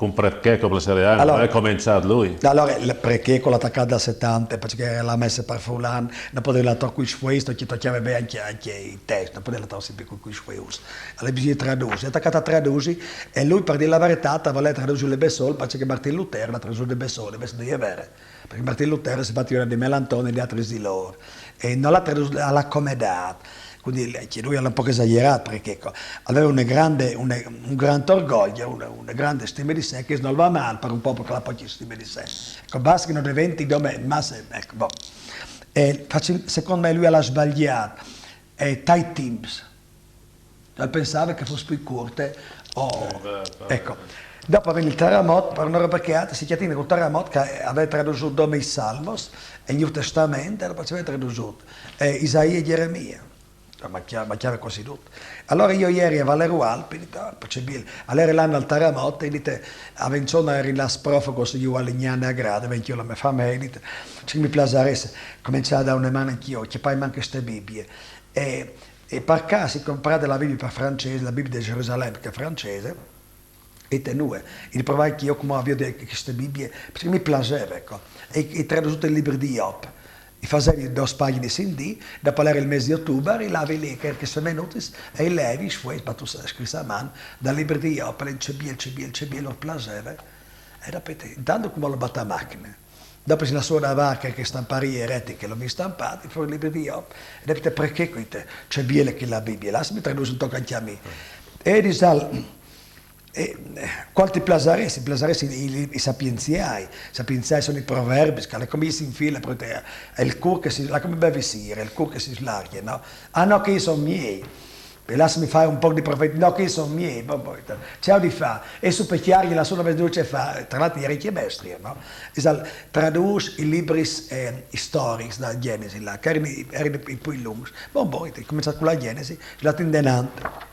con Precheco Pleseriano, allora, è cominciato lui. Allora, il Precheco l'ha attaccata dal settanta, perché era la messa per Fulan, non poteva la toccare questo, che toccava bene anche, anche i testi, non poteva la toccare sempre con questo. Allora bisogna tradurre, è attaccata a tradurre, e lui per dire la verità, voleva tradurre le Bessol, perché Martin Lutero l'ha tradotto le Bessol, invece di avere. Perché Martin Lutero si batteva di Melantone e di altri di loro, e non l'ha tradotto, l'ha accomodato. Quindi lui era un po' esagerato perché ecco, aveva una grande, una, un grande orgoglio, una, una grande stima di sé che non va male per un popolo che ha poche stime di sé. Ecco, basta che non diventi come masse, ecco, boh. E secondo me lui l'ha sbagliato. E Tai Timbs, pensava che fosse più corte. Oh, ecco. Dopo venne il terremoto, per una roba che altra, si chiatina con il terremoto che aveva tradotto dome i Salmos e il New Testament, era perché aveva tradotto eh, Isaia e Geremia. Ma chiave, ma chiave così tutto. Allora io ieri a Valerual, per dire, ah, c'è bil-, allora l'anno al terremoto, e dite, a Venzione eri là sprofoco, se io a Lignane a Grade, vecchio la mia famiglia, e dite, ci mi piacerebbe cominciare da una mano anch'io, che poi manca ste Bibbie. E, e per caso si comprate la Bibbia per francese, la Bibbia di Gerusalemme, che è francese, e tenue, e provai che io come avevo de-, queste Bibbie, perché mi piaceva, ecco, e, e traduciuto il libro di Job, e facevi due pagine in D, dopo l'era il mese di ottobre, e lavi lì che, che sono venuti, e levi, fue, ma tu sai, scrisse a mano, dal libro di Job, e c'è biel, c'è biel, c'è biel, lo piaceva, e dopo te, intanto come lo batta a macchina, dopo c'è la sua barca che stamparia eretiche, l'ho mi stampati, fuori il libro di Job, e dopo te, perché qui te, c'è biel che la Bibbia, là se mi traduce un tocco anche a me, e dice, e, eh, qual ti piaceresti? Ti piaceresti i, i, i sapienziai? I sapienziai sono i proverbi, che le come si infila, però te, è il cur che si, la come bevi sire, il cur che si slarga, no? Ah no, che io sono miei. E là se mi fai un po' di profeti, no, che io sono miei, bon, bon, ciao di fa. E su per chiari la sola veduce fa, tra l'altro ieri che bestria, no? Esal, traduce i libri eh, storici da Genesi, là, che erano, erano i più lunghi. Bon, bon, comincia con la Genesi, là in denante.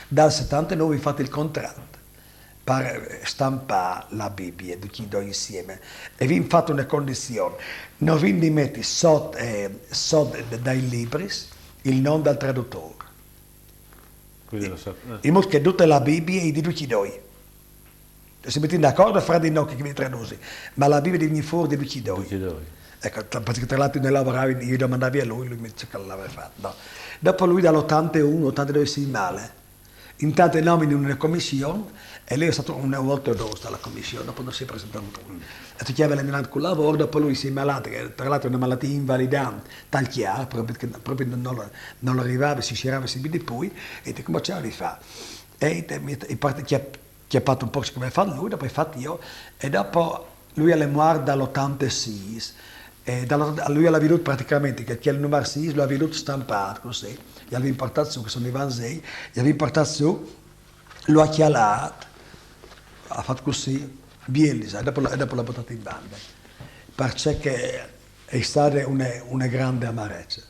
Dal settantanove ho fatto il contratto per stampare la Bibbia, tutti e due insieme. E vi fatto una condizione, non vi metti sotto, eh, sotto dai libri il nome del traduttore. Quindi lo so. Eh. In modo che tutta la Bibbia è di tutti e due. Si mettete d'accordo fra di noi che vi traduci, ma la Bibbia deve venire fuori di tutti e due. Tutti e due. Ecco, perché tra l'altro ne lavoravi, io domandavi a lui, lui mi dice che l'aveva fatto. No. Dopo lui dall'ottantuno, ottantadue si male. Intanto nomini una commissione e lui è stato una volta o due alla commissione, dopo non si è presentato più. E tu chiami l'allenante col lavoro, dopo lui si è malato, che tra l'altro è una malattia invalidante, tal chiaro, proprio, che, proprio non, lo, non lo arrivava, si girava sempre di più, e ti come c'era di fare? E te, mi, e parte, chi ha, chi ha fatto un po' come fa lui, dopo hai fatto io, e dopo lui alle muore dall'ottantasei, e da, lui l'ha veduto praticamente, che, che il numero sei lo ha veduto stampato così, gli avevi portato su, che sono i Vangeli, gli avevi portato su, lo ha chialato, ha fatto così, bielli, sai, dopo, e dopo l'ha buttato in banda, perché è stata una, una grande amarezza.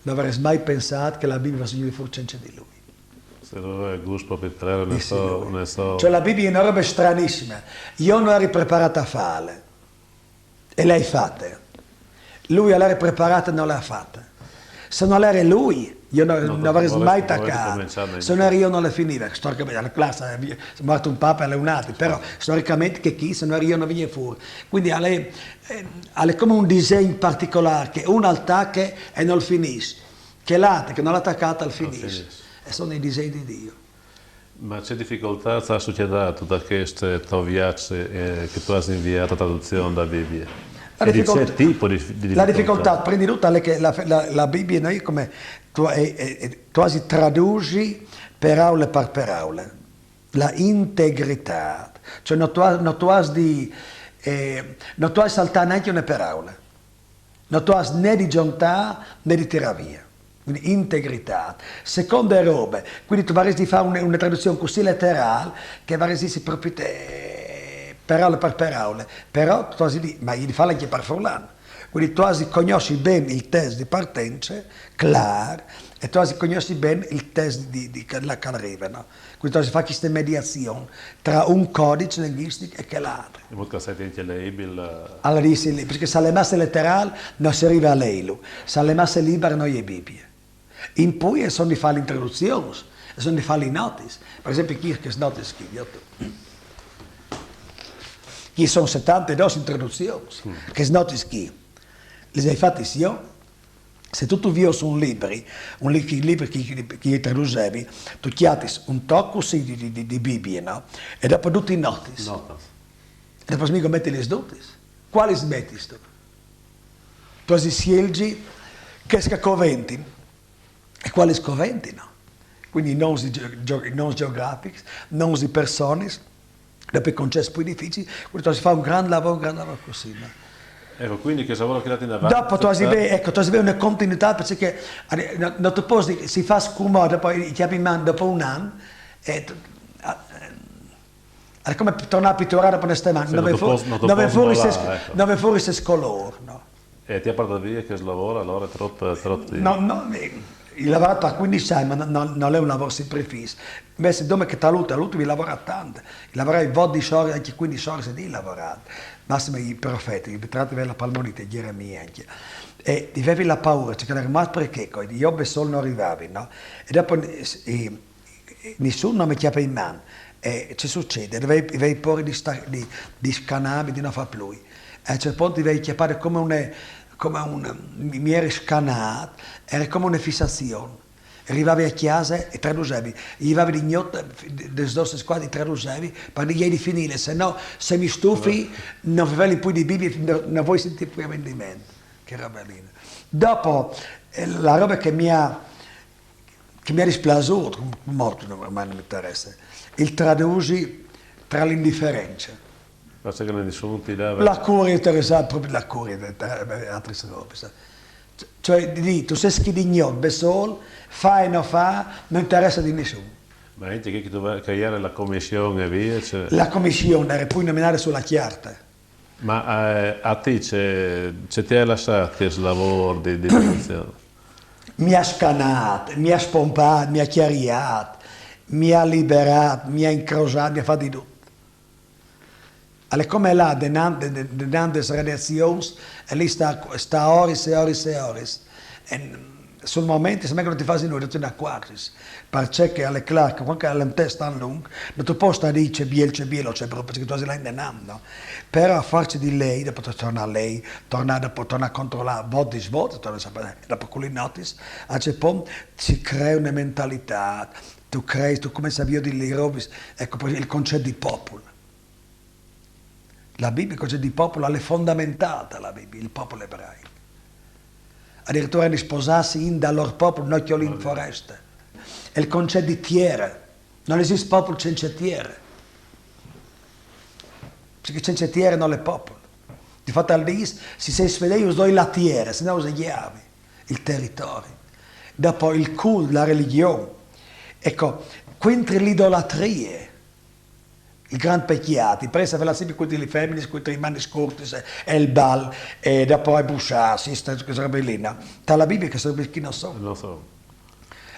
Non avrei mai pensato che la Bibbia fosse venuta fuori senza di lui. Se non è gusto per tre, non so, non so. Cioè la Bibbia è una roba stranissima. Io non ero preparato a farla. E l'hai fatta. Lui allora è preparato e non l'ha fatta. Se non era lui, io non, non avrei mai toccato. Se non ero io non la finiva, storicamente, la classe, è morto un papa e un altro, però storicamente che chi, se non ero io non veniva fuori. Quindi alle, eh, alle come un disegno particolare che uno attacca e non finisce, che l'altro che non l'ha attaccata al finisce. E sono i disegni di Dio. Ma c'è difficoltà sta società, tutta questa tua viaggio eh, che tu hai inviato traduzione da Bibbia? La difficoltà, tipo di, di la difficoltà, prendi tutta la, la, la Bibbia, noi come tu, eh, eh, tu hai traduci parola per parola, la integrità, cioè non tu, non tu hai di, eh, non tu hai saltato neanche una parola, non tu hai né di giuntare né di tirare via. Quindi integrità. Seconda roba, quindi tu avresti di fare una, una traduzione così letterale che avresti di proprio te, parola per parola, però tu di, ma io di farla anche per furlan. Quindi tu hai conosci bene il testo di partenza, claro, e tu hai conosci bene il testo di, di, di la che arriva, no? Quindi tu hai fatto questa mediazione tra un codice linguistico e quell'altro. In modo che sia anche leibile. Allora dice, perché se l'è massa letterale non si arriva a leilo, se l'è massa libera non è Bibbia. In più sono di fare le introduzioni, sono di fare le note. Per esempio, qui che note scrive, chi sono settantadue introduzioni, che note scrive, le hai fatte io? Se tu, tu vios un libri, un li, libri che, che traducevi, tu chiatis un tocco sì di, di, di, di Bibbia, no? E dopo tutti i notis. Notas. E dopo mi metti le dutis. Quali metti tu? Tu si sielgi che scacoventin e quali scoventino. Quindi non si, non geografics, non si personis, dopo i concetti più difficili, questo si fa un gran lavoro, un gran lavoro così. No? Ecco, quindi che lavoro che date in avanti? Dopo tu hai, ecco, tu hai una continuità, perché no, no, tu poi si fa scumare, dopo i chiavi in mano dopo un anno, e tu, è come tornare a pitturare dopo una settimana, dove fuori se scolor, no? E ti ha portato via che lavoro allora troppo, troppo... No, no, I lavora par cuindis agns, ma no, no, nol è un lavôr sempre fis. Invezit dome che ta lût, ta lût, i lavora tant. I lavora i vot di sore, ancje cuindis ore di lavôr. Massime i profets, i vevin la palmonite, Jeremie ancje. E i vevi la pôre, cioè che al jere mort par chê, co, jo bessôl no rivavi, no? E dopo, eh, nissun no mi cjapà in man. E ce sucêt? I vevi, i vevi pôre di sta-, di, di scanâmi, di no fâ plui. E a un ciert pont i vevi cjapade come une, come un, mi, mi jeri scanât, e jere come une fissazion. Rivavi a cjase e tradusevi, i levavi di gnot, des dôs, des cuatri, tradusevi, par dî: «Ai di finîle, se no, se mi stufi, no veveli plui di Bibie, no, no vuei sintî plui amendiment.» Che robe lì. Dopo, eh, la robe che mi à, che mi à displasût, mort, no, ormai no mi interesse, il tradusi tra l'indiference. Basta che nissun ti dava. La curie, interessâ propit la curie, de, de, de altris robis. Cioè, di dî, tu sês chi di gnot, bessôl, fâ e no fâ, no interesse di nissun. Ma ancje che tu ve-, che e jere la comission e vie, cioè. La comission e jere plui nominade su la cjarte. Ma, eh, a ti ce, ce ti à lassât chest lavôr di, di traduzion? Mi à scanât, mi à spompât, mi à cjariât, mi à liberât, mi à incrosât, mi à fat di dut. Al è come lâ denant, de, de, denant des redazions e lì stâ, stâ oris e oris e oris. E, mm, sul moment, se no no ti fasis nuie, no ti inacuarzis. Parcè che al è clâr che cuant che al è un test tant lunc, no tu pos stâ a dî ce biel, ce biel o ce brut, parcè che tu âs di lâ indenant, no? Però a fuarce di lei, dopo tu tornâ a lei, tornâ dopo, tornâ a controlâ, votis, votis, tornâ a sapê, dopo cu lis notis, a un ciert pont si cree une mentalitât, tu creis, tu comencis a viodi lis robis, eco, par esempi, il concet di popul. La Bibie, il concet di popul, al è fondamentât ta la Bibie, il popul ebraic. Adiriture a àn di sposâsi int dal lôr popul, no cjolint foreste. E il concet di tiere, nol esist popul cence tiere. Parcè che cence tiere nol è popul. Difat al dîs, se sês fedeis us doi la tiere, se no us e gjavii, il teritori. Dopo il cult, la religjon. Eco, cuintri l'idolatrie, il grant pecjât, i prei a fâlu simpri cuintri lis feminis, cuintri i manis curtis, e, e il bal, e dopo i busciâts, chestis robis li, no? Ta la Bibie chestis robis chi no son. No son.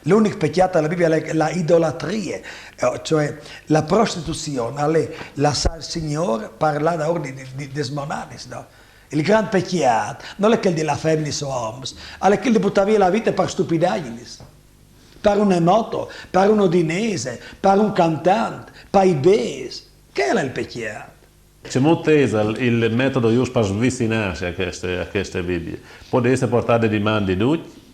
L'unic pecjât ta la Bibie al è la idolatrie, eh, cioè la prostituzion, al è lassâ il Signôr par lâ daûr di, di, di, des monadis, no? Il grant pecjât nol è chel di lis feminis o oms, al è chel di butâ vie la vite par stupidagjinis, par une moto, par uno dinese, par un cantant, pai bêçs. Chel al è il pecjât. Cemût isal il, il metodul just par svicinâsi a cheste, a cheste Bibie? Podêso puartâ dedimandi ducj?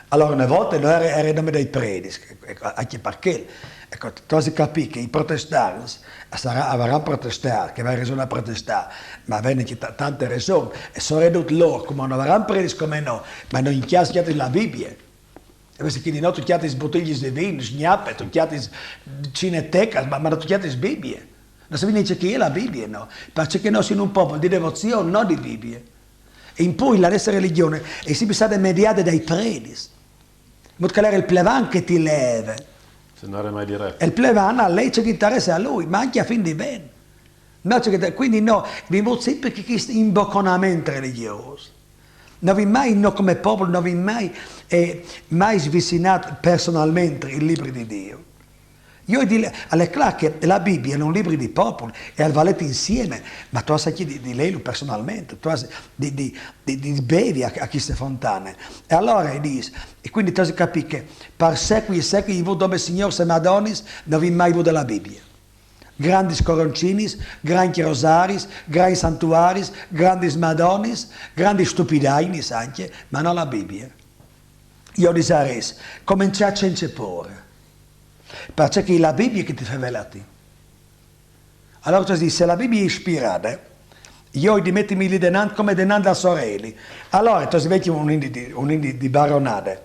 Alore, une volte no jere, jere nome dai predis, eco, ancje par chel. Eco, tu âs di capî che i protestants a sarà-, a varan protestât, che a varan reson a protestâ, ma a vevin ancje ta-, tante reson, e soredut lôr, come no varan predis come nô, ma no àn cjatât la Bibie. E invezit chi di nô tu cjatis butilis di vin, sgnape, tu cjatis cinetecas, ma, ma no tu cjatis Bibie. No savìn nancje ce che e je la Bibie, no? Parcè che nô o sin un popul di devozion, no di Bibie. E in plui la nestre religjon e je simpri stade mediade dai predis. In mût che al jere il plevan che ti leve. Se no jere mai diret. E il plevan al lei ce che interesse a lui, ma ancje a fin di ben. No, ce che te-, cuindi nô o vin vût simpri chest imboconament religjôs. No vin mai, nô come popul, no vin mai, eh, mai svicinât personalmentri il libri di Diu. Jo o dîs, al è clâr che la Bibie al è un libri di popul e al va let insiemi, ma tu âs ancje di, di leilu personalmentri, tu âs di, di, di, di bevi a, a cheste fontane. E alore o dîs, e cuindi tu âs di capî che par secui e secui i vût dome signôrs e madonis, no vin mai vude la Bibie. Grandis coroncinis, grancj rosaris, grancj santuaris, grandis madonis, grandis stupidagjinis ancje, ma no la Bibie. Jo o disarès, començâ cence pôre. Parcè che e je la Bibie che ti fevele a ti. Alore tu âs di dî, se la Bibie e je ispirade, jo o ai di metimi li denant come denant la soreli. Alore tu âs di vê un indi di, un indi di baronade,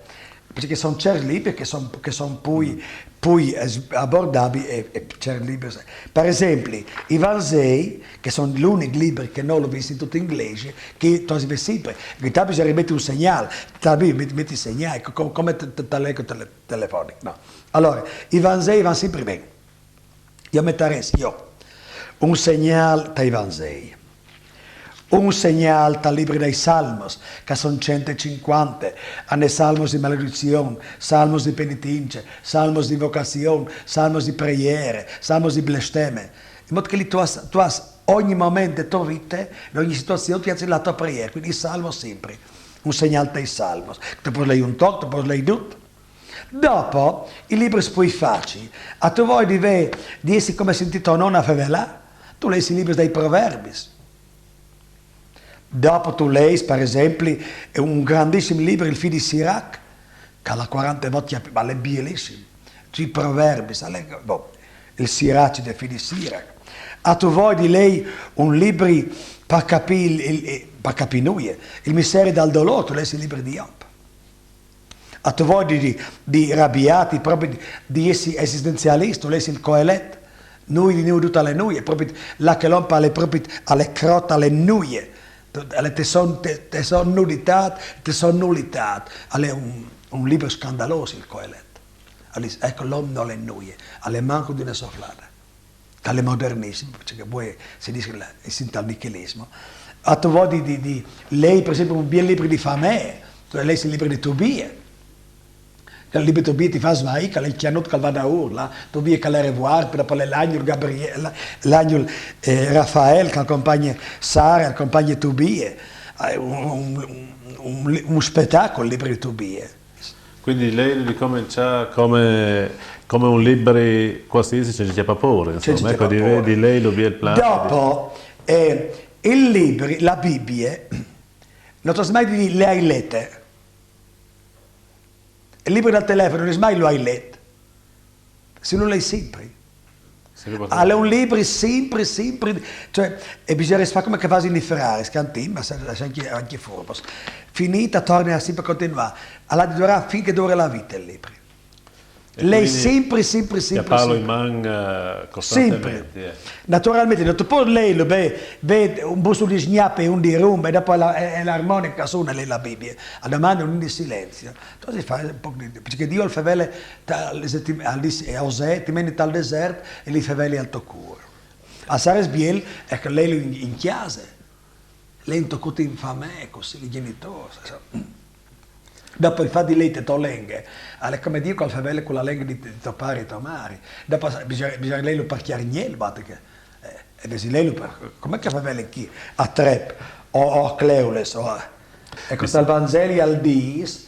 parcè che a son cierts libris che a son, che a son plui, plui es-, abordabili e, e cierts libris. Par esempli, i Vanzei, che a son l'unic libri che nô lu vin sintût in glesie, che tu âs di vê simpri, che tu âs di meti un segnâl, tu âs di meti, meti segnâi, co-, come te, te, te, te, telefonic, no? Alore, i Vanzei a van simpri ben. Jo o metarès, jo, un segnâl tai Vanzei, Un segnâl tal libri dai Salmos, che a son cent e cincuante, a 'nd è salmos di maledizion, salmos di penitince, salmos di invocazion, salmos di preiere, salmos di blesteme. In mût che li tu âs, tu âs ogni moment de tô vite, in ogni situazion tu âs la tô preiere, cuindi i salmos simpri. Un segnâl tai Salmos. Tu pôs lei un toc, tu pôs lei dut. Dopo, i libris plui facili. Âstu voie di vê, di jessi come sintît to non a fevelâ? Tu leis i libris dai Proverbis. Dopo tu leis, par esempli, un grandissim libri, il Fi di Sirac, che al à cuarante vot cjapi-, ma al è bielissim. Sui Proverbis, al è, bon, il Siraci del Fi di Sirac. Âstu voie di lei un libri par capî il, il, il, par capî nuie, il Misteri dal dolôr, tu leis il libri di Job. Âstu voie di, di, di rabiâti, propit di, di jessi esistenzialist, tu leis il Coelet, nuie di nuie, dut al è nuie, propit là che l'om al è propit, al è crot, al è nuie, al è te son, te, te son nuditât, te son nulitât, al è un, un libri scandalôs il Coelet. Al dîs, eco, l'om nol è nuie, al è mancul di une soflade. Che al è modernissim, parcè che vuê si dîs che la, si sint il nichilissim. Âstu voie di, di, di lei, par esempli, un biel libri di famee, tu leis il libri di Tobie. Che il libri di Tobie ti fâs svaî, che al è il cjanut che al va daûr, là, Tobie che al è revuart, po dopo al è l'agnul Gabriel, l'agnul, eh, Rafael, che al compagne Sare, al compagne Tobie. Eh, un, un, un, un, un spetacul il libri di Tobie. Cuindi lei lu comincia come, come un libri qualsiasi, cioè, cjape pôre, insome, eco, di, di lei lu biel plan. Dopo, eh, il libri, la Bibie, no tu âs mai di dî le ai lete. Il libri dal telefono no dîs mai lu ai let. Si lu leis simpri. Al è un libri simpri, simpri, cioè, e bisugne fâ come che a fasin i feraris, che a 'nd àn, ma a son ancje, ancje furbos. Finît, a tornin a simpri continuâ. Al à di durâ fin che dure la vite il libri. Lei simpri, simpri, simpri, cjapâlu in man, eh, costantementri. Naturalmentri, no tu pôs leilu, beh, beh, un bustu di sgnape e un di rumbe, e dopo la, e, e l'armonica suna, lei la Bibie. A domande un di silenzio. Tu si fâs un pôc di, parcè che Diu al fevele, al dîs, eh, Osè, ti meni tal desert e li feveli al to cûr. Al sarès biel, eco, leilu in, in cjase. Lei un toc in famee, cussì, i gjenitôrs, insome. Dopo il fat di lei te tô lenghe, al è come Diu che al fevele cu la lenghe di, di to pari e to mari. Dopo bisugne, bisugne leilu par cjarignel, bati che, eh, e vesi leilu par, come che a fevele chi, a Trep, o, o a Cleules, o a... Eco, tal Vanzeli al dîs,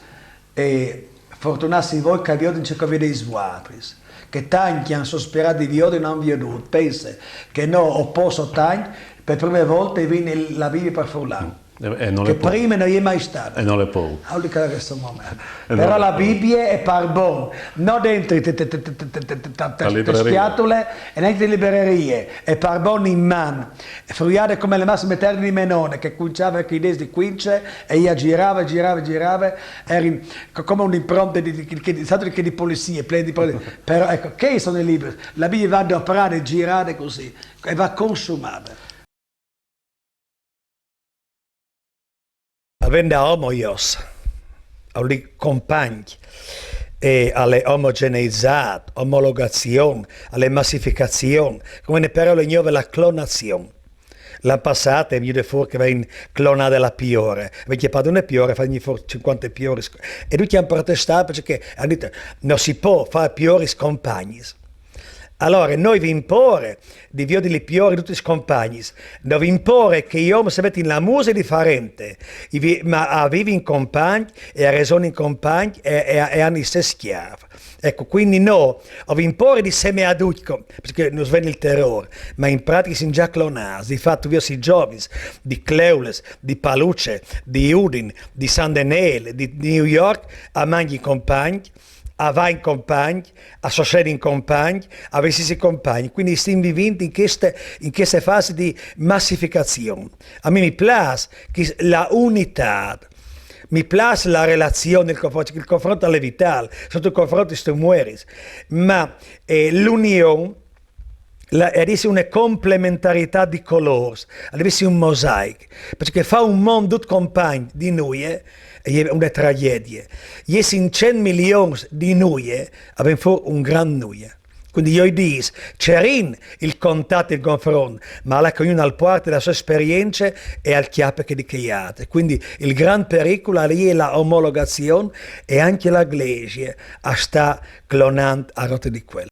e fortunâts si voi che a viodin ce che o viodês vualtris, che tancj che a àn sospirât di viodi no àn viodût, pense che nô o pôs o tancj, pe prime volte i vin la Bibie par furlan. E, e nol è pôc. Che prime no je mai stade. E nol è pôc. Aulì che al è sto moment. Però la Bibie e par bon, no dentri te, te, te, te scjatule e nancje te librerie, e par bon in man, fruiade come le massime terni di me none, che cuinçave cui dêts di cuince e jê a zirave, zirave, zirave, a jerin co-, come une impronte di, di, di, di, di, di polizie, plene di polizie. Però, eco, chei a son i libris. La Bibie e va doprade, zirade cussì, e va consumade. Al ven da homoios, al vûl dî compagn, e al è omogeneizât, omologazion, al è massificazion, come une peraule gnove, la clonazion. L'an passât e je vignude fûr che a vevin clonade la piore, a vevin cjapât une piore, a vevin fûr cincuante pioris, e ducj a àn protestât parcè che a àn dit: no si pò fâ pioris compagnis. Alore, nô o vin pôre di viodi li pioris dutis compagnis, no o vin pôre che i oms a metin la muse difarente, i vi-, ma a vivin compagn e a resonin compagn e, e, e a àn i ses scjâfs. Eco, cuindi nô o vin pôre di semeâ ducj, parcè che nus ven il terôr, ma in pratiche i sin za clonâts, di fat tu viodis i zovins di Cleules, di Paluce, di Udin, di San Denêl, di, di New York, a mangjin compagn, a vain compagn, a sossedin compagn, a vestîsi compagn. Cuindi i stin vivint in cheste, in cheste fasi di massificazion. A mi mi plâs che la unitât, mi plâs la relazion, il confront, il confront al è vitâl, se no tu confrontis tu mueris. Ma, eh, l'union, la, e à di jessi une complementaritât di colôrs, al à di jessi un mosaic, parcè che fâ un mont dut compagn di nuie e je une tragjedie. Jessin cent milions di nuie, a ven fûr un grant nuie. Quindi jo i dîs, cerìn il contat, il confront, ma al è che ognun al puarte la sô esperience e al cjape chê di chei altris. Quindi il grant pericul al è la omologazion e ancje la Glesie a sta clonant a rote di cuel.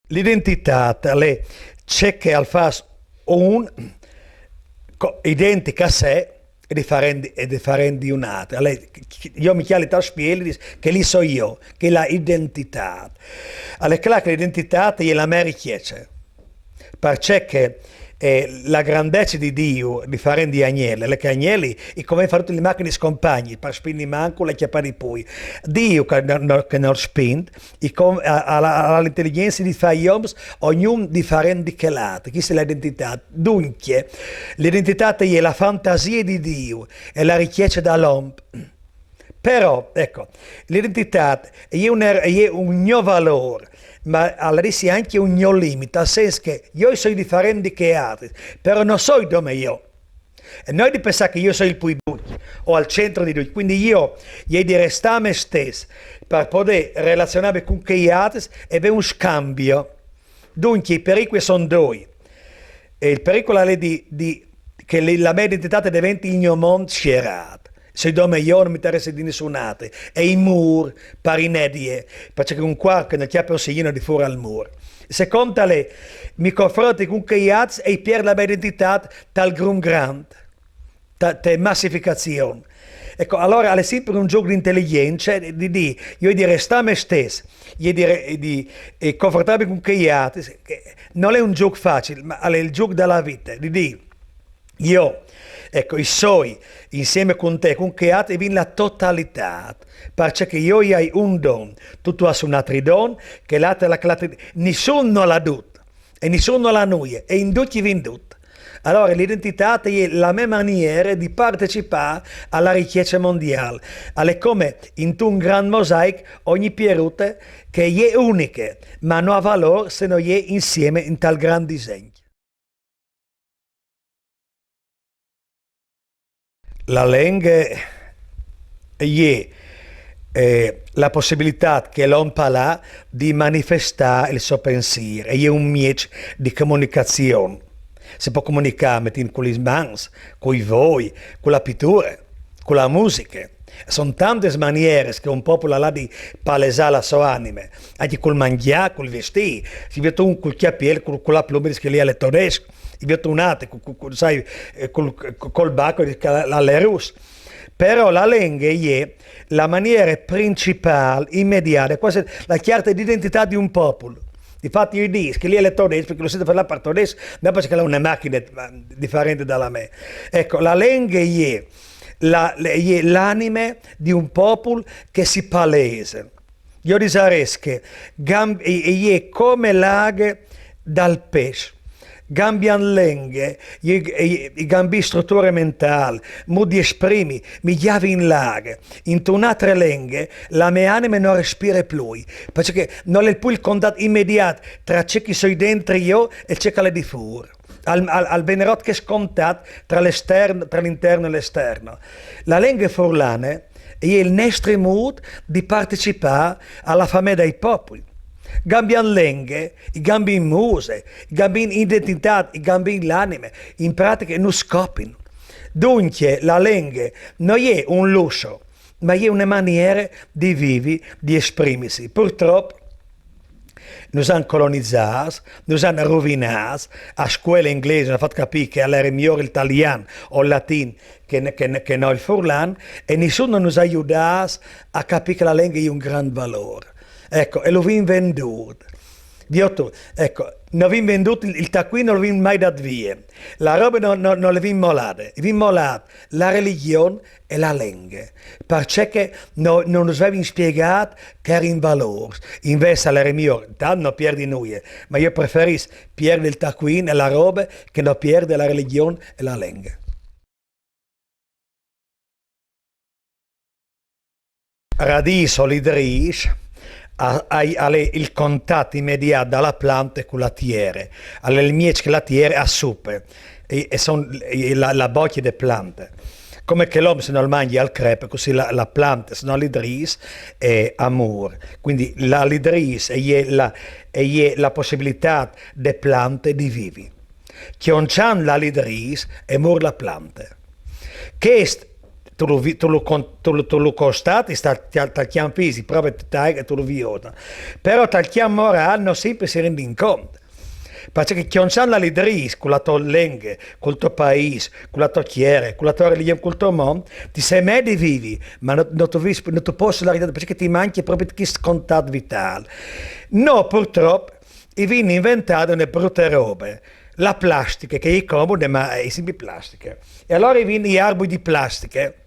L'identitât al è ce che al fâs un co-, identic a se e diferent, e diferent di un altri. Al è, jo mi cjali tal spieli, dîs, chel li soi jo, chê la identitât. Al è clâr che l'identitât e je la mê ricjece. Parcè che, eh, la grandece di Diu, diferent dai agnei, al è che i agnei i conven fâ dutis lis machinis compagnis, par spindi mancul e cjapâ di plui. Diu che no, no, che nol spind, i con-, al à, al à la inteligjence di fâ i oms, ognun diferent di chel altri, cheste e je la identitât. Duncje, l'identitât e je la fantasie di Diu, e je la ricjece dal om. Però, eco, l'identitât e je un er-, e je un gno valôr, ma al à di jessi ancje un gno limit, tal sens che jo i soi diferent di chei altris, però no soi dome jo. E no i ai di pensâ che jo i soi il plui ducj, o al centri di ducj, quindi jo i ai di restâ me stes par podê relazionâmi cun chei altris e vê un scambi. Duncje, i pericui a son doi. E il pericul al è di, di, che li, la mê identitât e deventi il gno mont sierât. Soi dome jo, no mi interesse di nissun altri. E i mûr, par inedie, parcè che un cuarp che nol cjape un signîl nol difûr il mûr. Secont al è, mi confronti cun chei altris e i piert la mê identitât tal grum grant, ta-, te massificazion. Eco, alore al è simpri un zûc di inteligjence, di, di, jo i ai di restâ me stes, jo i ai di re-, di, eh, confrontâmi cun chei altris, che nol è un zûc facil, ma al è il zûc da la vite, di dî, jo, eco, i soi insiemi cun te, cun chei altris, i vin la totalitât, parcè che jo i ai un don, tu, tu âs un altri don, chel altri al à chel altri, nissun nol à dut, e nissun nol à nuie, e in ducj i vin dut. Alore, l'identitât e je la mê maniere di partecipâ a la ricjece mondiâl. Al è come intun grant mosaic, ogni pierute che e je uniche, ma no à valôr se no e je insiemi intal grant disegn. La lenghe e je, eh, la pussibilitât che l'om al à di manifestâ il so pensîr, e je un mieç di comunicazion. Se pues comunicâ metint cu lis mans, cui voi, cu la piture, cu la musiche. A son tantis manieris che un popul al à di palesâ la sô anime, ancje cul mangjâ, cul vistî. Si viôt un cul cjapiel, cul, cu la pluma, i dîs che li al è todesc, si viôt un altri, cu, cu, cu, sai, eh, cul, cu, cul bac, i dîs che al è rus. Però la lenghe e je la maniere principâl, imediate, cuasi la cjarte di identitât di un popul. Difat jo i dîs che li al è todesc, parcè che lu sint fâ par todesc, no parcè che al à une machine, ma, diferente da la mê. Eco, la lenghe e je la, e je l'anime di un popul che si palese. Jo disarès che gam-, e, e je come l'aghe dal pes. Gambiant lenghe, i, i, i gambìn struture mentâl, mût di esprimi, mi gjavin l'aghe. Intune altre lenghe, la mê anime no respire plui, parcè che nol è plui il contat imediât tra ce che i soi dentri jo e ce che al è difûr. Al, al, al ven rot chest contat tra l'estern, tra l'interno e l'esterno. La lenghe furlane e je il nestri mût di partecipâ a la famee dai popui. Gambiant lenghe, i gambìn muse, i gambìn identitât, i gambìn l'anime, in pratiche nus copin. Duncje, la lenghe no je un lusso, ma e je une maniere di vivi, di esprimisi. Purtrop, nus àn colonizâts, nus àn ruvinâts, a scuele inglese nus àn fat capî che al jere miôr il talian o il latin che, che, che no il furlan, e nissun nus à judâts a capî che la lenghe e je un grant valôr. Eco, e lu vin vendût. Viôt, eco, no vin vendût il, il tacuin, no lu vin mai dât vie. La robe no, no, no le vin molade, i vin molât la religjon e la lenghe, parcè che no, no nus vevin spiegât che a jerin valôrs, invezit al jere miôr, tant no pierdi nuie, ma jo i preferìs pierdi il tacuin e la robe che no pierdi la religjon e la lenghe. Radîs o lidrîs a-, a-, al è il contat imediât da la plante cu la tiere, al è il mieç che la tiere a supe, e, e son, e la, la bocje de plante. Come che l'om se no 'l mangje al crep, cussì la, la plante, se no 'l lidrìs, eh, a mûr. Cuindi la lidrìs e je la, e je la pussibilitât de plante di vivi. Cjonçant la lidrìs e mûr la plante. Chest tu lu vi-, tu lu con-, tu lu, tu lu constatis tal, tal, tal cjamp fisic, propit tal, che tu lu viodas. Però tal cjamp morâl no simpri si rindin cont. Parcè che cjonçant la lidrìs cu la tô lenghe, cul to paîs, cu la tô tiere, cu la tô religjon, cul to mont, ti sês mê di vivi, ma no, no tu vis-, no tu pos largjâti, parcè che ti mancje propit chest contât vitâl. Nô, purtrop, i vin inventade une brute robe, la plastiche, che e je comode, ma e je simpri plastiche. E alore i vin i arbui di plastiche,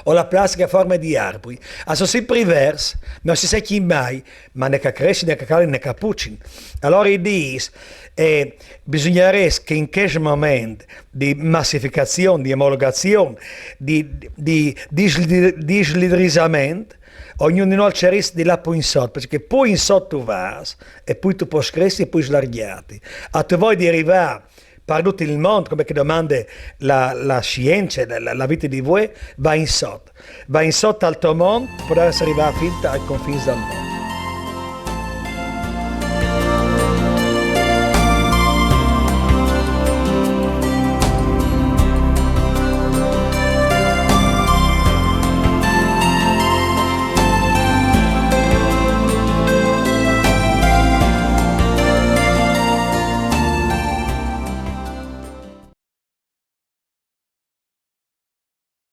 o la plastiche a forme di arbui. A son simpri verts, no si secjin mai, ma ne che a cressin, ne che a calin, ne che a pucin. Alore i dîs, eh, bisugnarès che in chest moment di massificazion, di omologazion, di, di, di, di slidrisament, ognun di nô al cerìs di lâ plui in sot, parcè che plui in sot tu vâs, e plui tu pos cressi e plui slargjâti. A tu voie di rivâ par dut il mont, come che e domande la, la sience, la, la, la vite di vuê, va in sot. Va in sot al to mont, par podê rivâ fin tai confins dal mont.